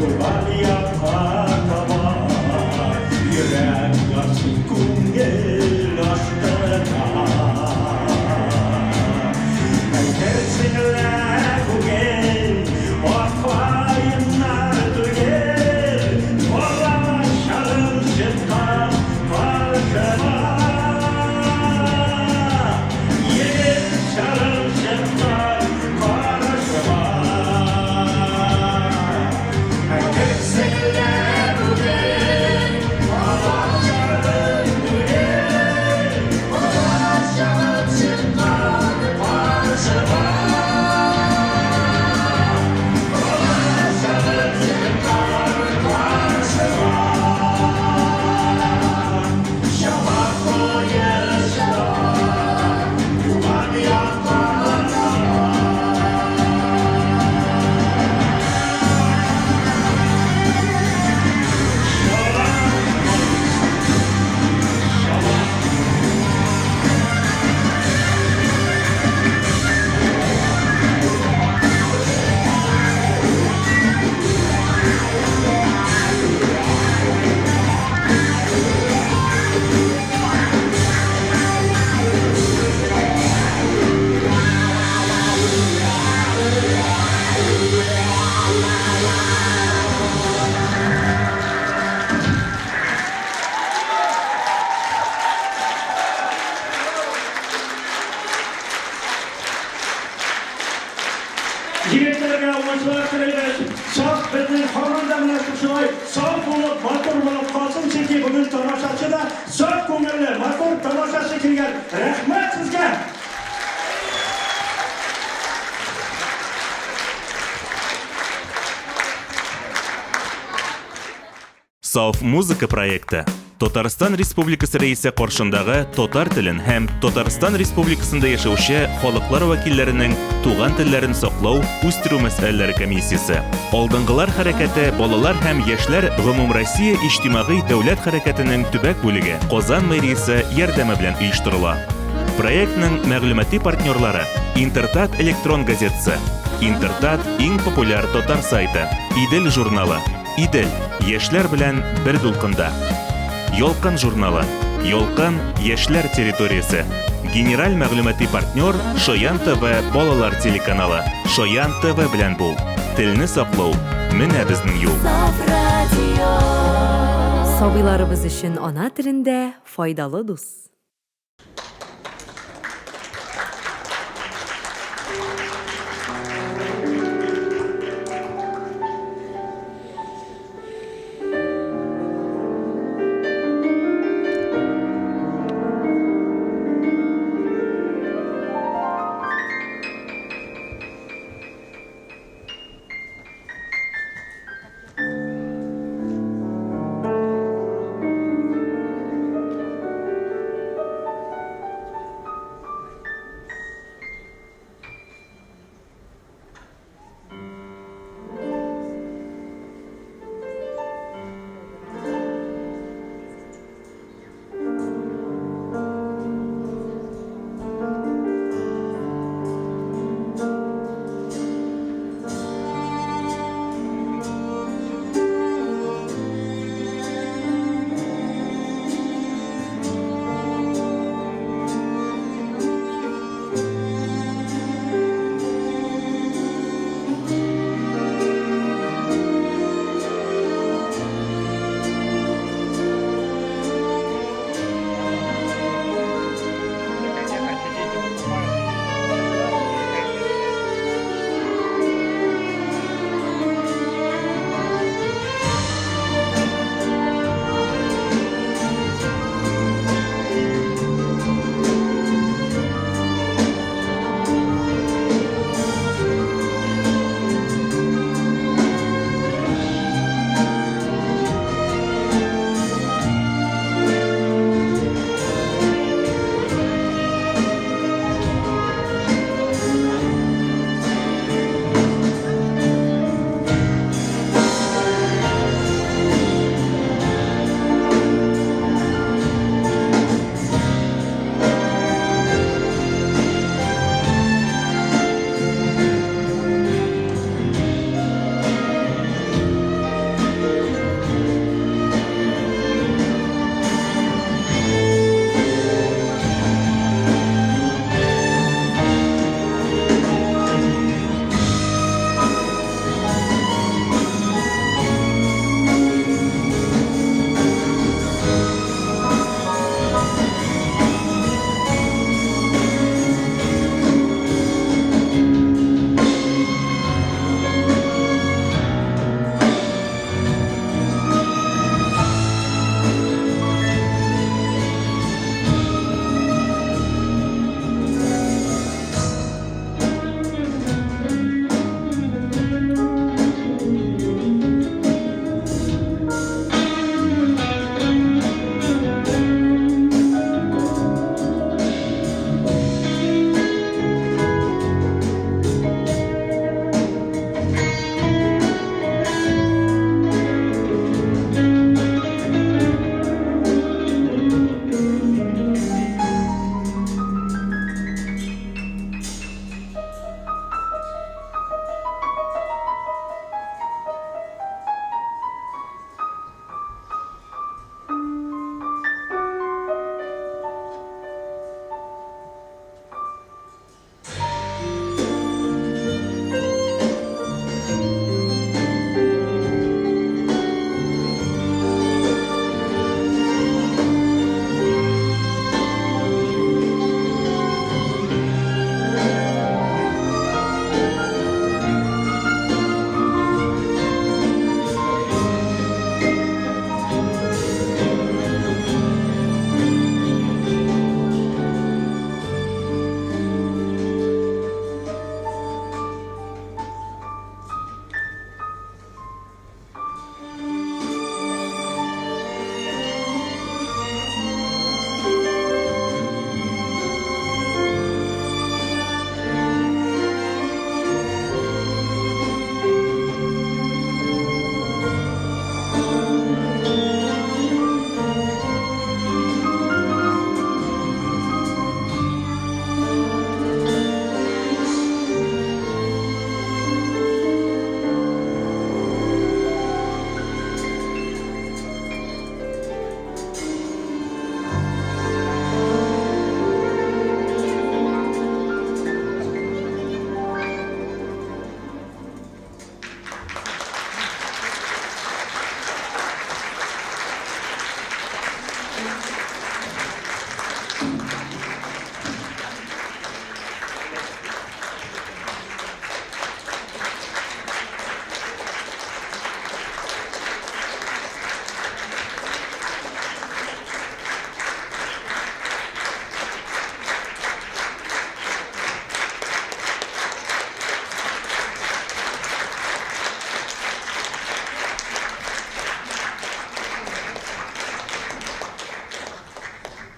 Туган якка таба. Йөрәк ярсый, күңел ашкына. Әйтерсең лә бүген ак каеннар түгел, бала чагым чыккан каршыма. Егет чагым чыккан каршыма. Әйтерсең лә бүген бала чагым түгел, бала чагым чыккан каршыма. Бала чагым чыккан каршыма. Чаба поездлар туган якка таба. Егетләргә уңышлар телибез. Саф безнең һаман да менә шушылай саф булып, матур булып калсын, чөнки бүген тамашачы да саф күңелле, матур тамашачы килгән. Рәхмәт сезгә! Саф музыка проекты Татарстан Республикасы Рәисе каршындагы татар телен һәм Татарстан Республикасында яшәүче халыклар вәкилләренең туган телләрен саклау, үстерү мәсьәләләре комиссиясе, Алдынгылар хәрәкәте балалар һәм яшьләр гомумроссия иҗтимагый дәүләт хәрәкәтенең төбәк бүлеге Казан мэриясе ярдәме белән оештырыла. Проектның мәгълүмати партнерлары Интертат электрон газетасы, Интертат иң популяр татар сайты, Идел журналы, Идел, яшьләр белән бер дулкында. Ялкын журналы. Ялкын яшьләр территориясе. Генераль мәгълүмати партнер Шаян ТВ балалар телеканалы. Шаян ТВ белән бул. Телне саклау менә безнең юл. Сабыйларыбыз өчен ана телендә файдалы дус.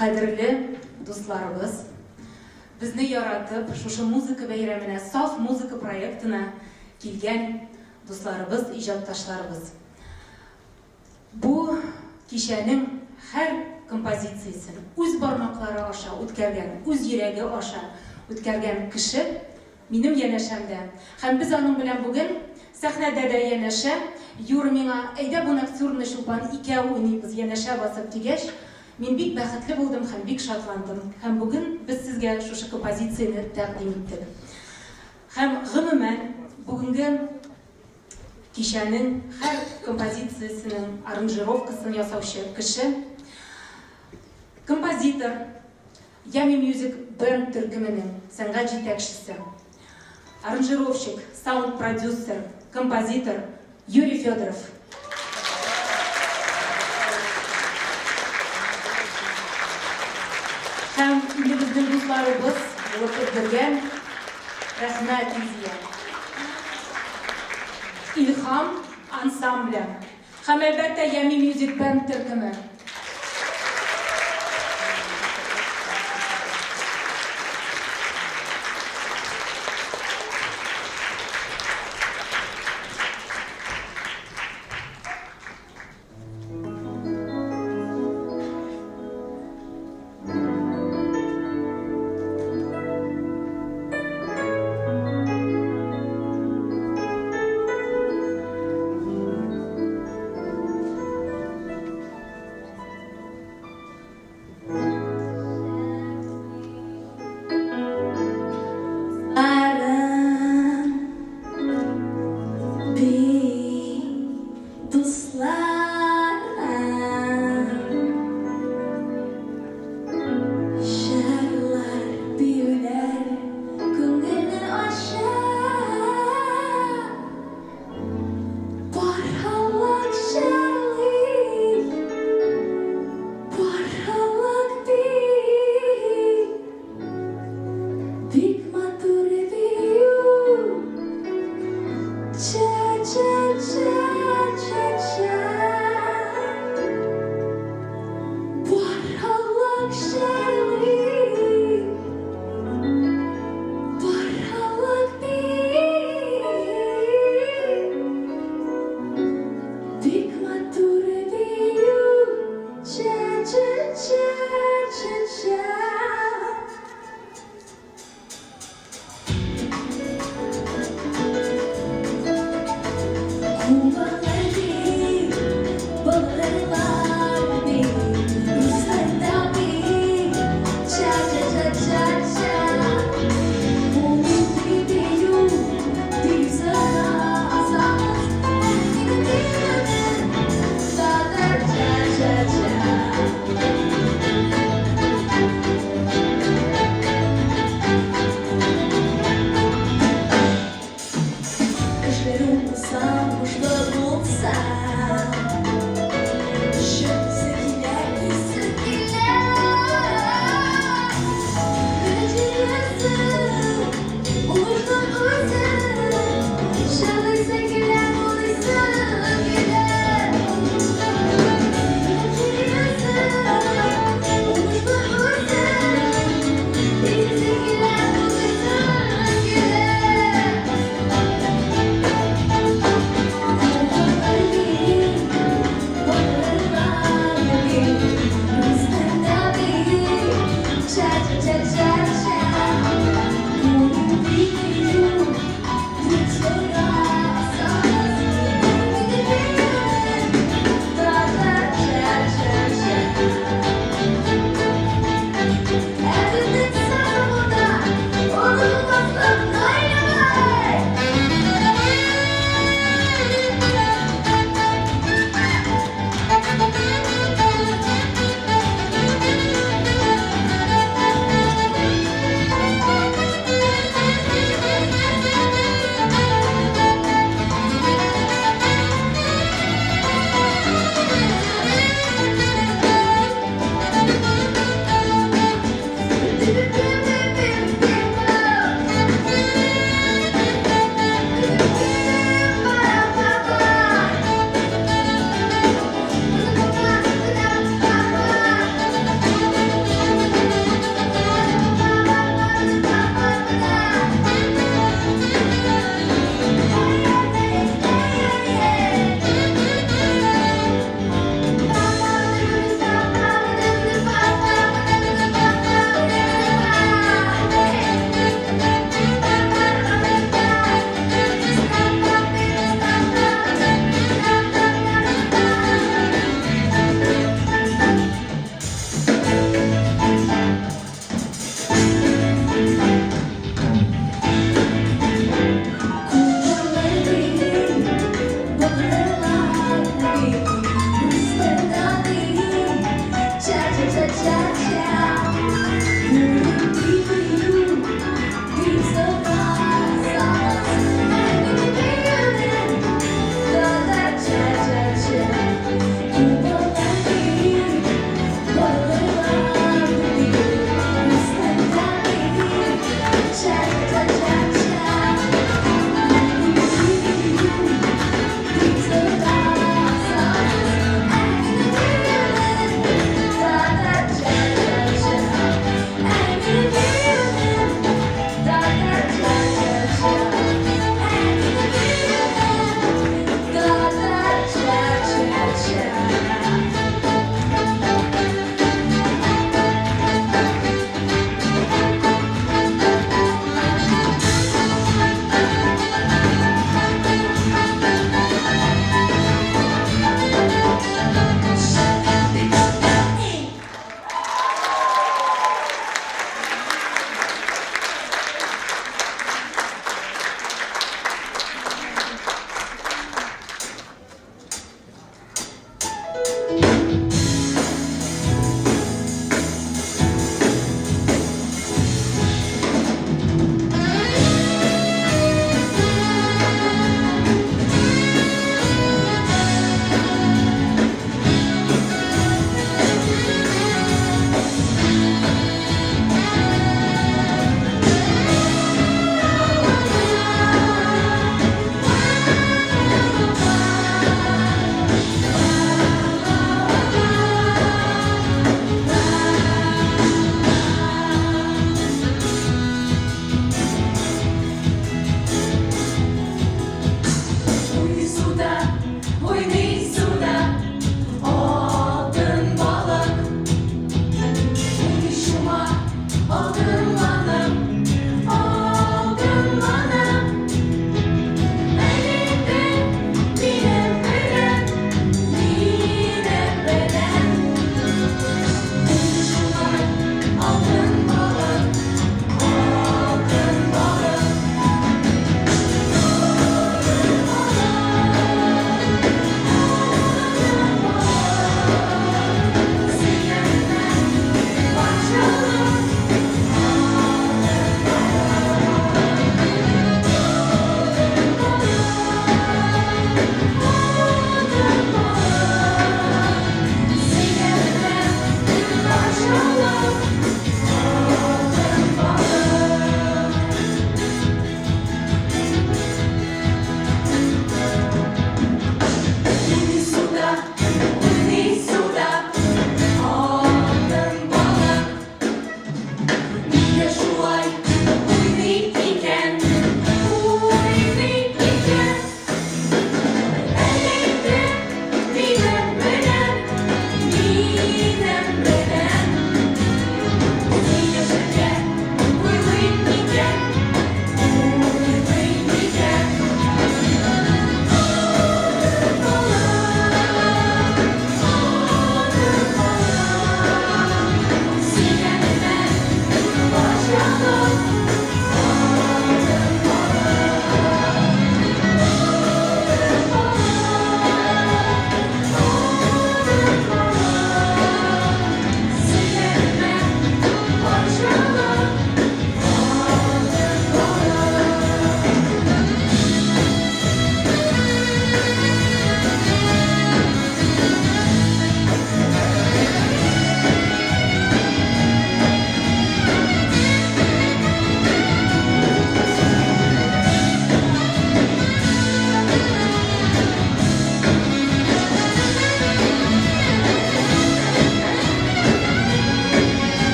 Кадерле дусларыбыз, безне яратып, шушы музыка бәйрәменә, Саф музыка проектына килгән дусларыбыз, иҗатташларыбыз. Бу кичәнең һәр композициясен үз бармаклары аша үткәргән, үз йөрәге аша үткәргән кеше минем янәшәмдә. Һәм без аның белән бүген сәхнәдә дә янәшә. Юра миңа, Әйдә бу ноктюрнны, Чулпан, икәү уйныйбыз, янәшә басып, дигәч, мин бик бәхетле булдым һәм бик шатландым. Һәм бүген без сезгә шушы композицияне тәкъдим иттек. Һәм, гомумән, бүгенге Кичәнең һәр композициясенең аранжировкасын ясаучы кеше, композитор, Yummy Music Band төркеменең сәнгать җитәкчесе, аранжировщик, саунд-продюсер, композитор Юрий Федоров. Һәм инде безнең дусларыбыз булып өлгергән, рәхмәт, Илзия. Илһам ансамбле һәм, әлбәттә, Ями Music Band төркеме.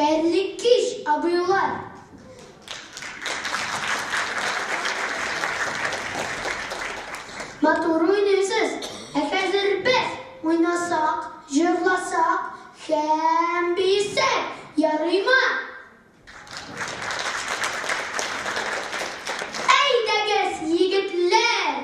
Хәерле кич, абыйлар! Матур уйныйсыз. Ә хәзер без уйнасак, җырласак һәм биесәк, ярыймы? Әйдәгез, егетләр!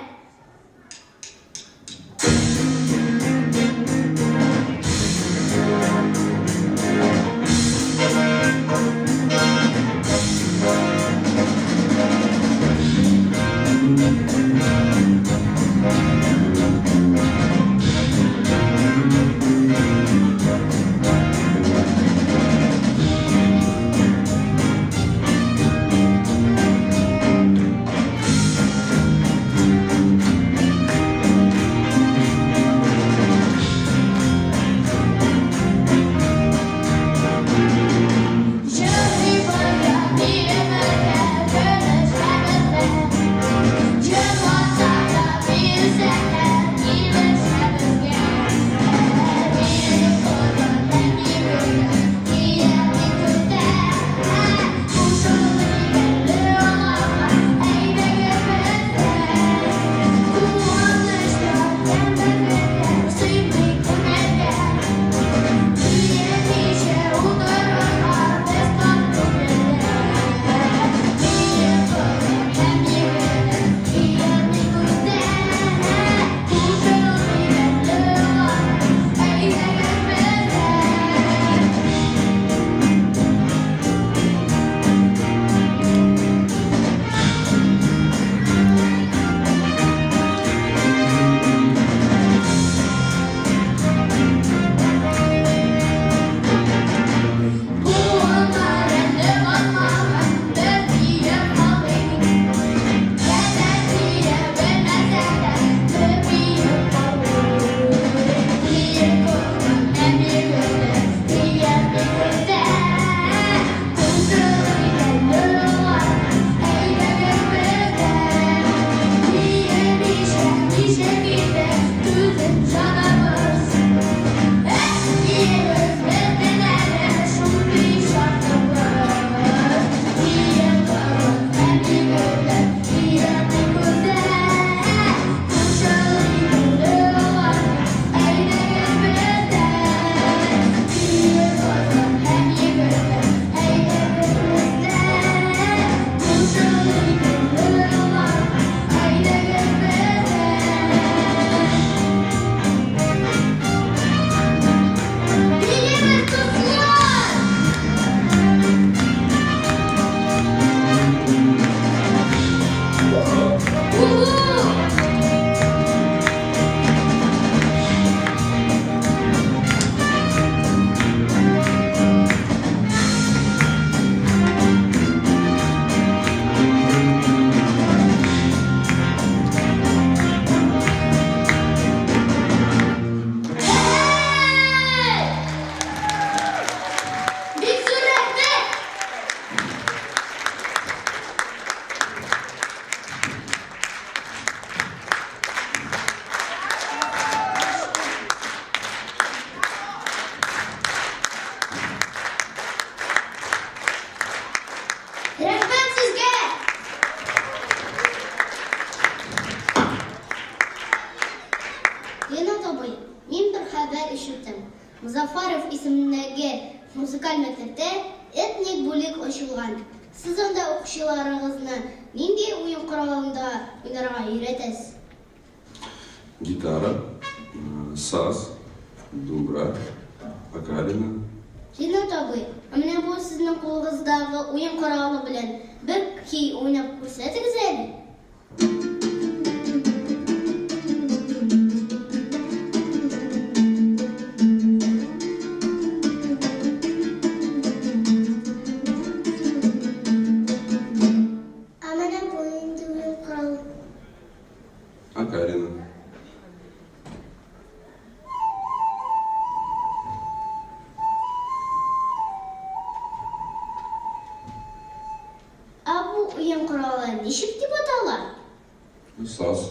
Бик зур рәхмәт! Рәхмәт сезгә! Ренат абый, мин бер хәбәр ишеттем. Мозаффаров исемендәге музыкаль мәктәптә этник бүлек ачылган. Сез анда укучыларыгызны нинди уен коралында уйнарга өйрәтәсез? Гитара, саз, думбра, окарина. Ринат абый, ә менә бу сезнең кулыгыздагы уен коралы белән бер көй уйнап күрсәтегез әле? Ә менә бу нинди уен коралы? Окарина. Ә бу уен коралы ничек дип атала? Саз.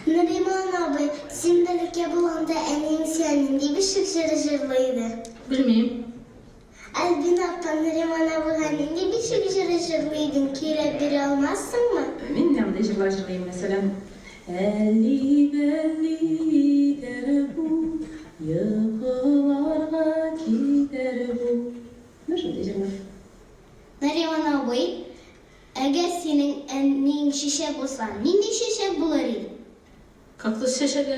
Нариман абый, син бәләкәй булганда әниең сиңа нинди бишек җыры җырлый иде? Белмим. Альбина апа, Нариман абыйга нинди бишек җыры җырлый идең, көйләп бирә алмассыңмы? Мин менә мондый җырлар җырлыйм, мәсәлән, Әлли-бәлли итәр бу, йокыларга китәр бу. Менә шундый җырлар. Нариман абый, әгәр синең әниең чәчәк булса, нинди чәчәк булыр иде? Кактус чәчәге.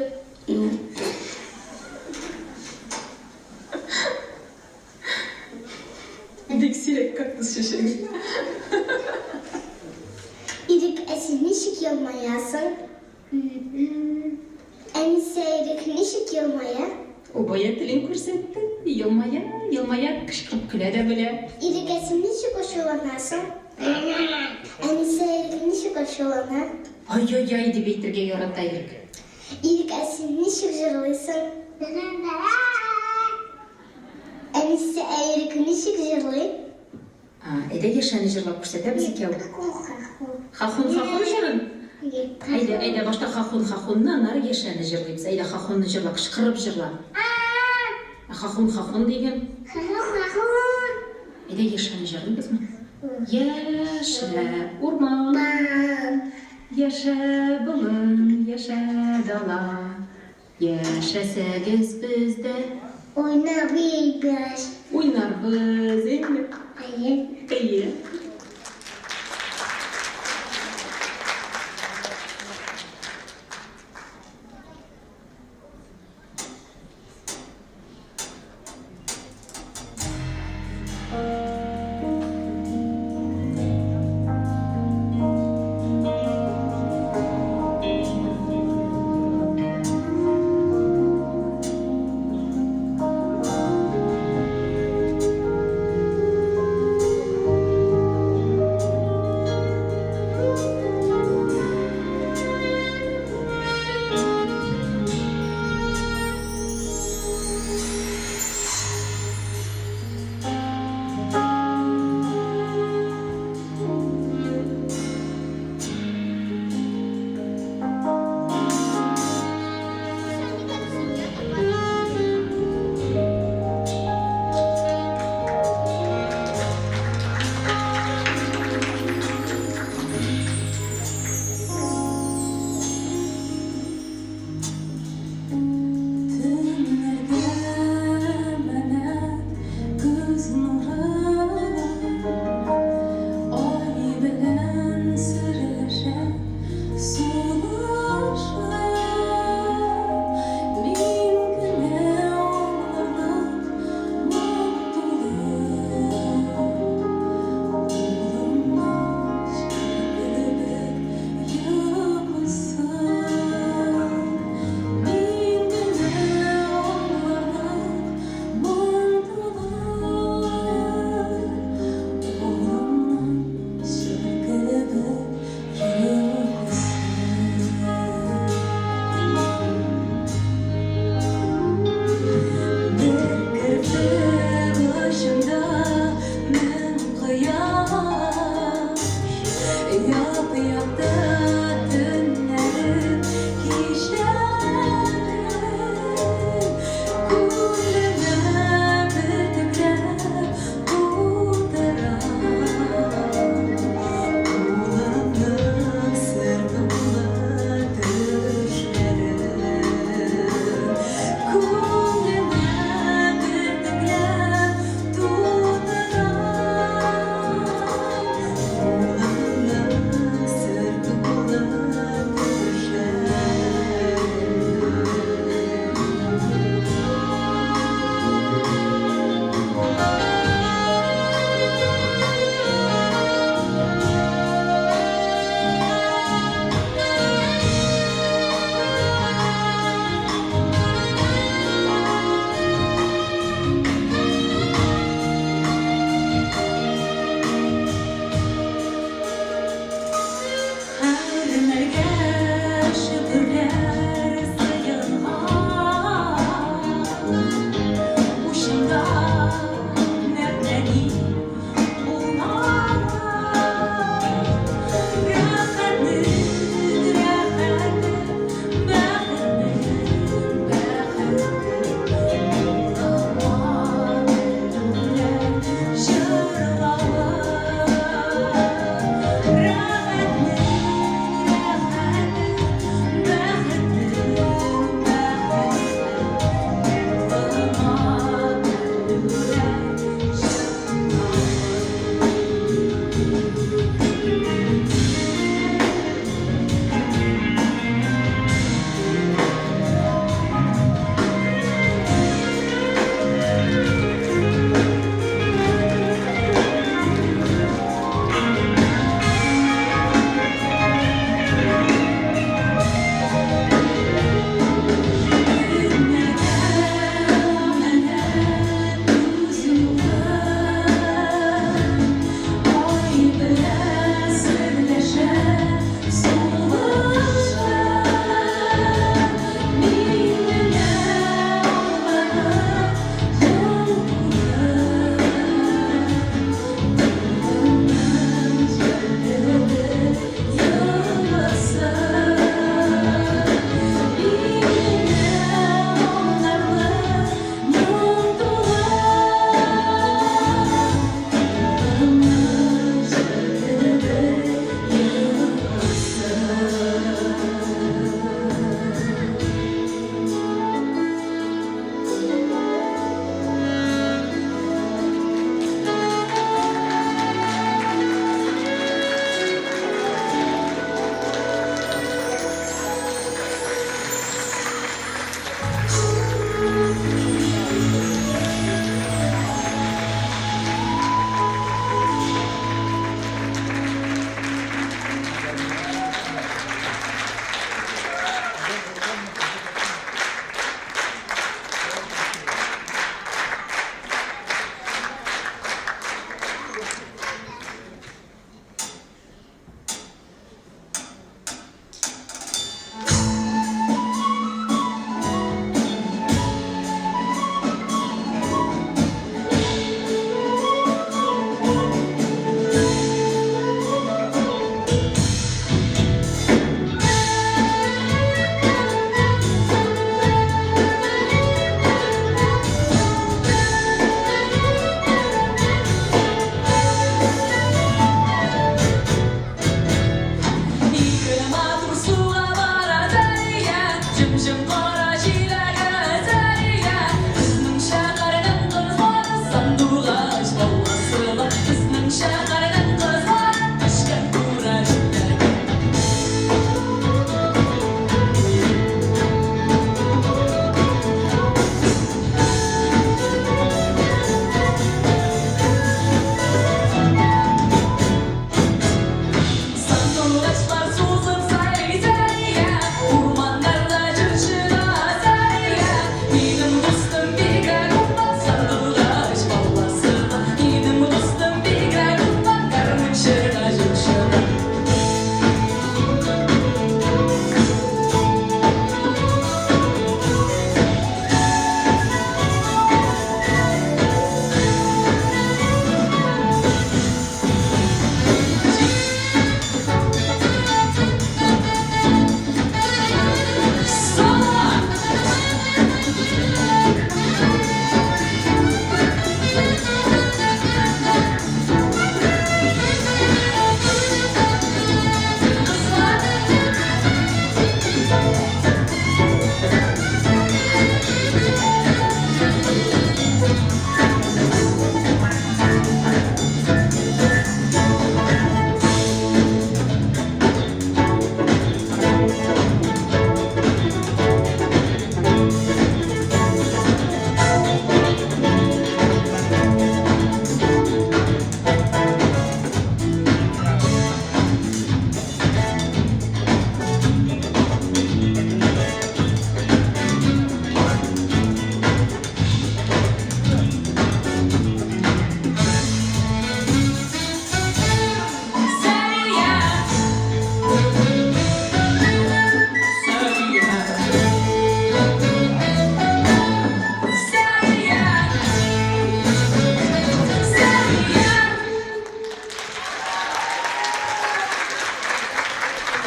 Бик сирәк кактус чәчәге. Ирек, ә син ничек елмаясың? Әнисә, Ирек ничек елмая? Ул бая телен күрсәтте. Елмая, елмая, кычкырып көлә дә белә. Ирек, ә син ничек ачуланасың? Әнисә, Ирек ничек ачулана? Ай-яй-яй дип әйтергә ярата Ирек. Ирек, ә син ничек җырлыйсың? Әнисә, ә Ирек ничек җырлый? Әйдә Яшәне җырлап күрсәтәбез икәү. Хахун хахун җырын? Әйдә, әйдә, башта хахун хахунны, аннары Яшәне җырлыйбыз. Әйдә хахунны җырла, кычкырып җырла. Ә хахун хахун диген. Хахун хахун. Әйдә Яшәне җырлыйбызмы? Яшә урман, яшә болын, яшә дала. Яшәсәгез без дә. Уйнарбыз. Уйнарбыз, әйеме? Әйе. Әйе.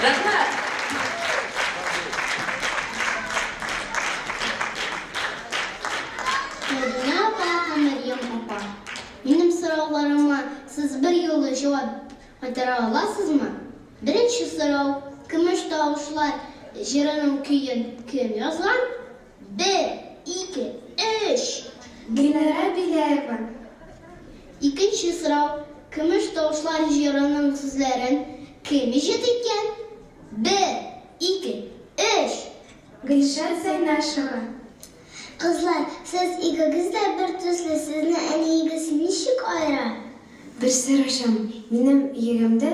Рәхмәт! Мәдинә апа һәм Мәрьям апа, минем сорауларыма сез берьюлы җавап кайтара аласызмы? Беренче сорау, Көмеш тавышлар җырының көен кем язган? Бер, ике, өч! Гөлнара Беляева. Икенче сорау, Көмеш тавышлар җырының сүзләрен кем иҗат иткән? Бер, ике, өч! Гөлшат Зәйнашева. Кызлар, сез икегез дә бер төсле, сезне әниегез ничек аера? Бер сорашам, минем йөгемдә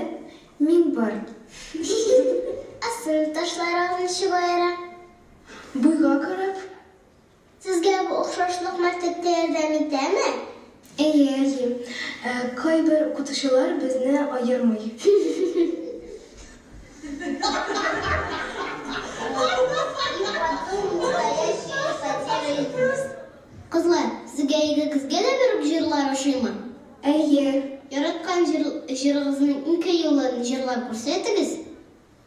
мин бар. Ә сыйныфташларыгыз ничек аера? Буйга карап. Сезгә бу охшашлык мәктәптә ярдәм итәме? Әйе, әйе. Кайбер укытучылар безне аермый. Кызлар, сезгә икегезгә дә бер үк җырлар ошыймы? Әйе. Яраткан җырыгызның ике юлын җырлап күрсәтегез.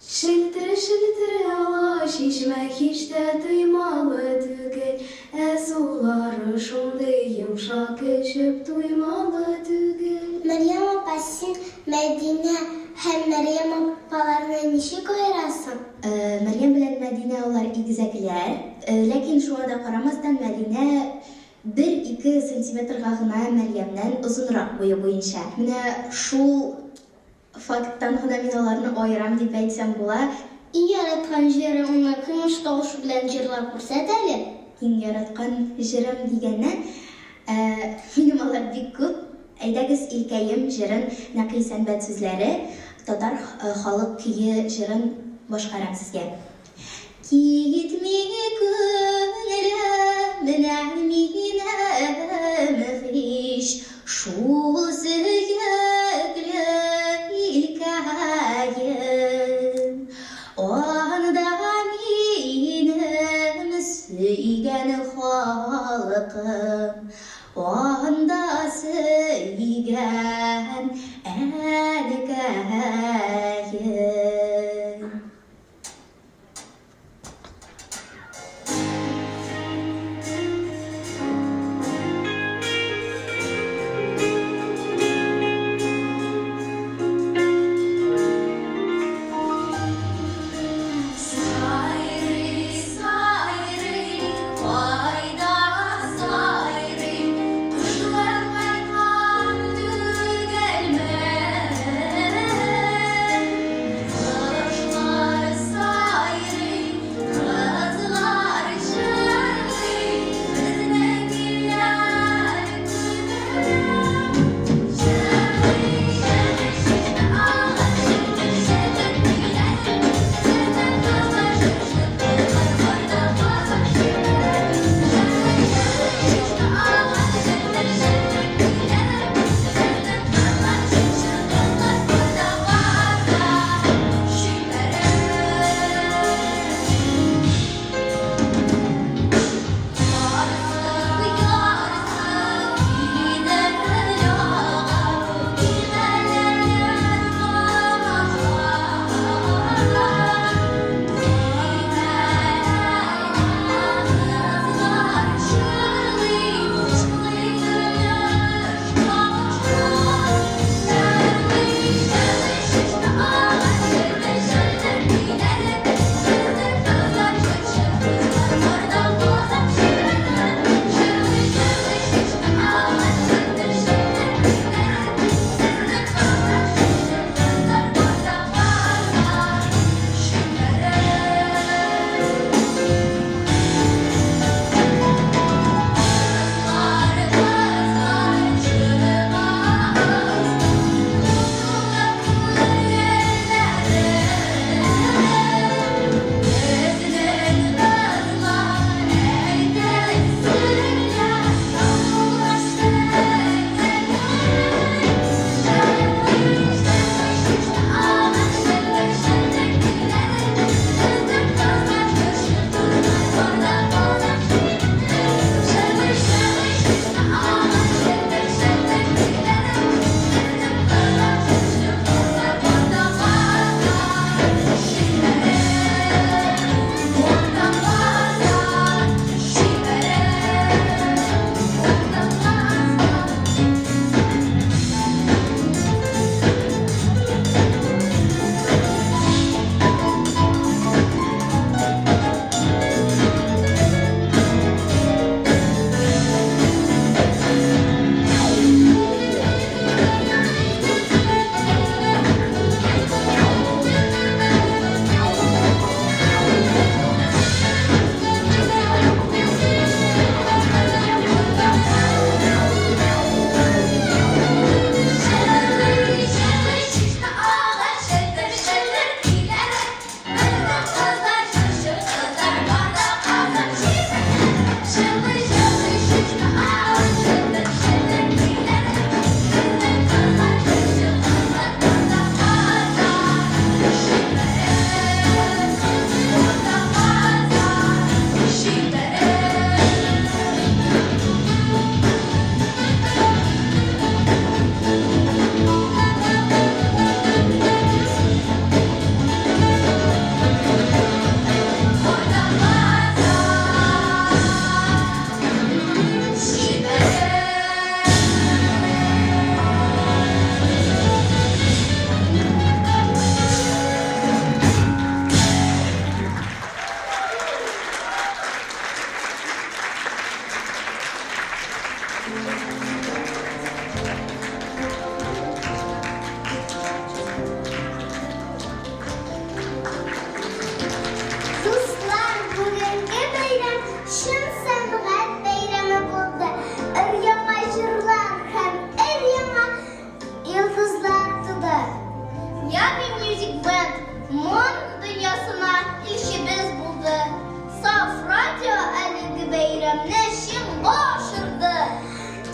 Челтер-челтер ага чишмә һич тә тоймалы түгел, Ә сулары шундый йомшак эчеп туймалы түгел. Мәрьям апа, син Мәдинә һәм Мәрьям апаларны ничек аерасың? Мәрьям белән Мәдинә алар игезәкләр. Ләкин шуңа да карамастан, Мәдинә бер-ике сантиметрга гына Мәрьямнән озынрак буе буенча. Менә шул Факттан гына мин аларны аерам дип әйтсәм була. Иң яраткан җырыңны көмеш тавыш белән җырлап күрсәт әле. Иң яраткан җырым дигәннән, минем алар бик күп. Әйдәгез, илкәем җырын, Нәкый Сәнбәт сүзләре, татар халык көе җырын башкарам сезгә. Китми күңелем, менә минем һич шул сөекле илкәем. Анда минем сөйгән халкым, анда сөйгән әнкәем. Сайрый, сайрый, кайда сайрый, кошлар кайткан түгелме?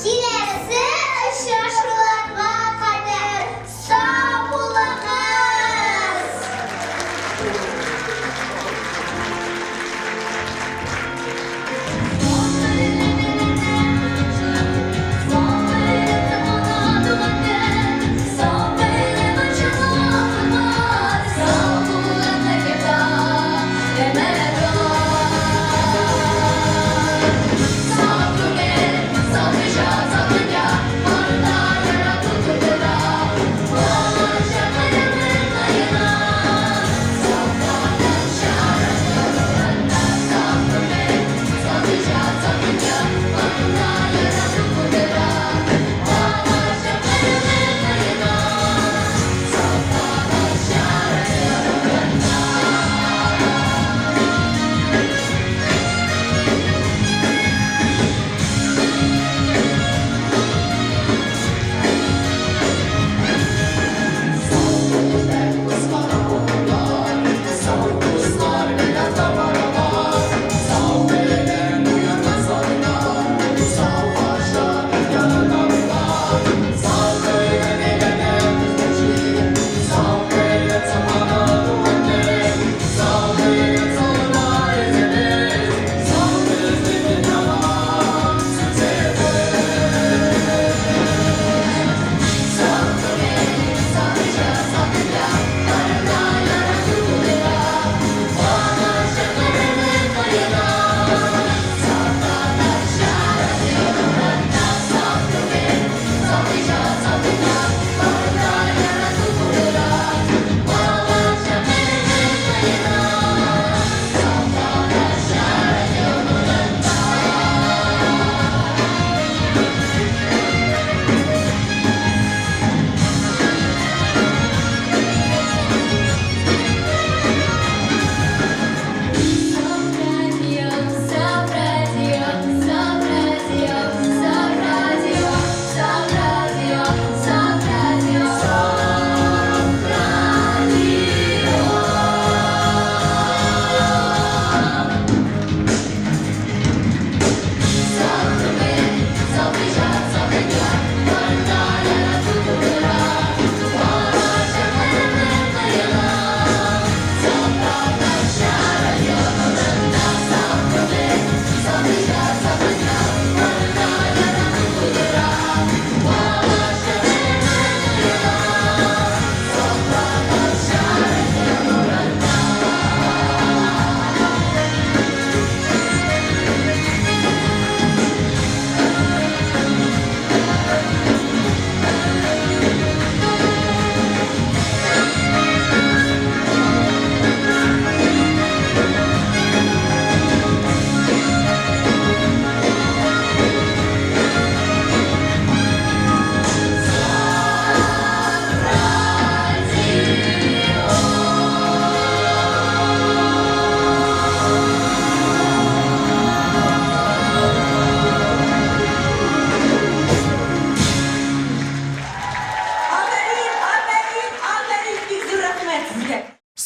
Киләсе очрашуларга кадәр сау булыгыз!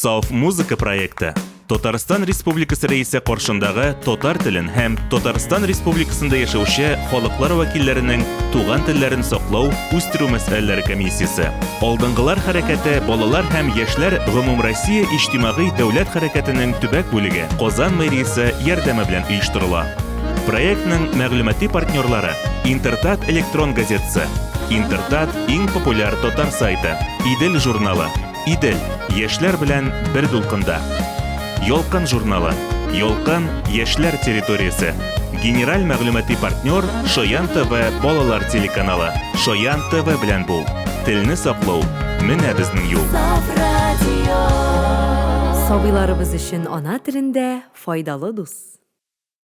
Саф музыка проекты Татарстан Республикасы Рәисе каршындагы татар телен һәм Татарстан Республикасында яшәүче халыклар вәкилләренең туган телләрен саклау, үстерү мәсьәләләре комиссиясе. Алдынгылар хәрәкәте балалар һәм яшьләр гомумроссия иҗтимагый дәүләт хәрәкәтенең төбәк бүлеге Казан мэриясе ярдәме белән оештырыла. Проектның мәгълүмати партнерлары Интертат электрон газетасы, Интертат иң популяр татар сайты, Идел журналы, Идел, яшьләр белән бер дулкында. Ялкын журналы. Ялкын, яшьләр территориясе. Генераль мәгълүмати партнер Шаян ТВ балалар телеканалы. Шаян ТВ белән бул. Телне саклау менә безнең юл. Сабыйларыбыз өчен ана телендә файдалы дус.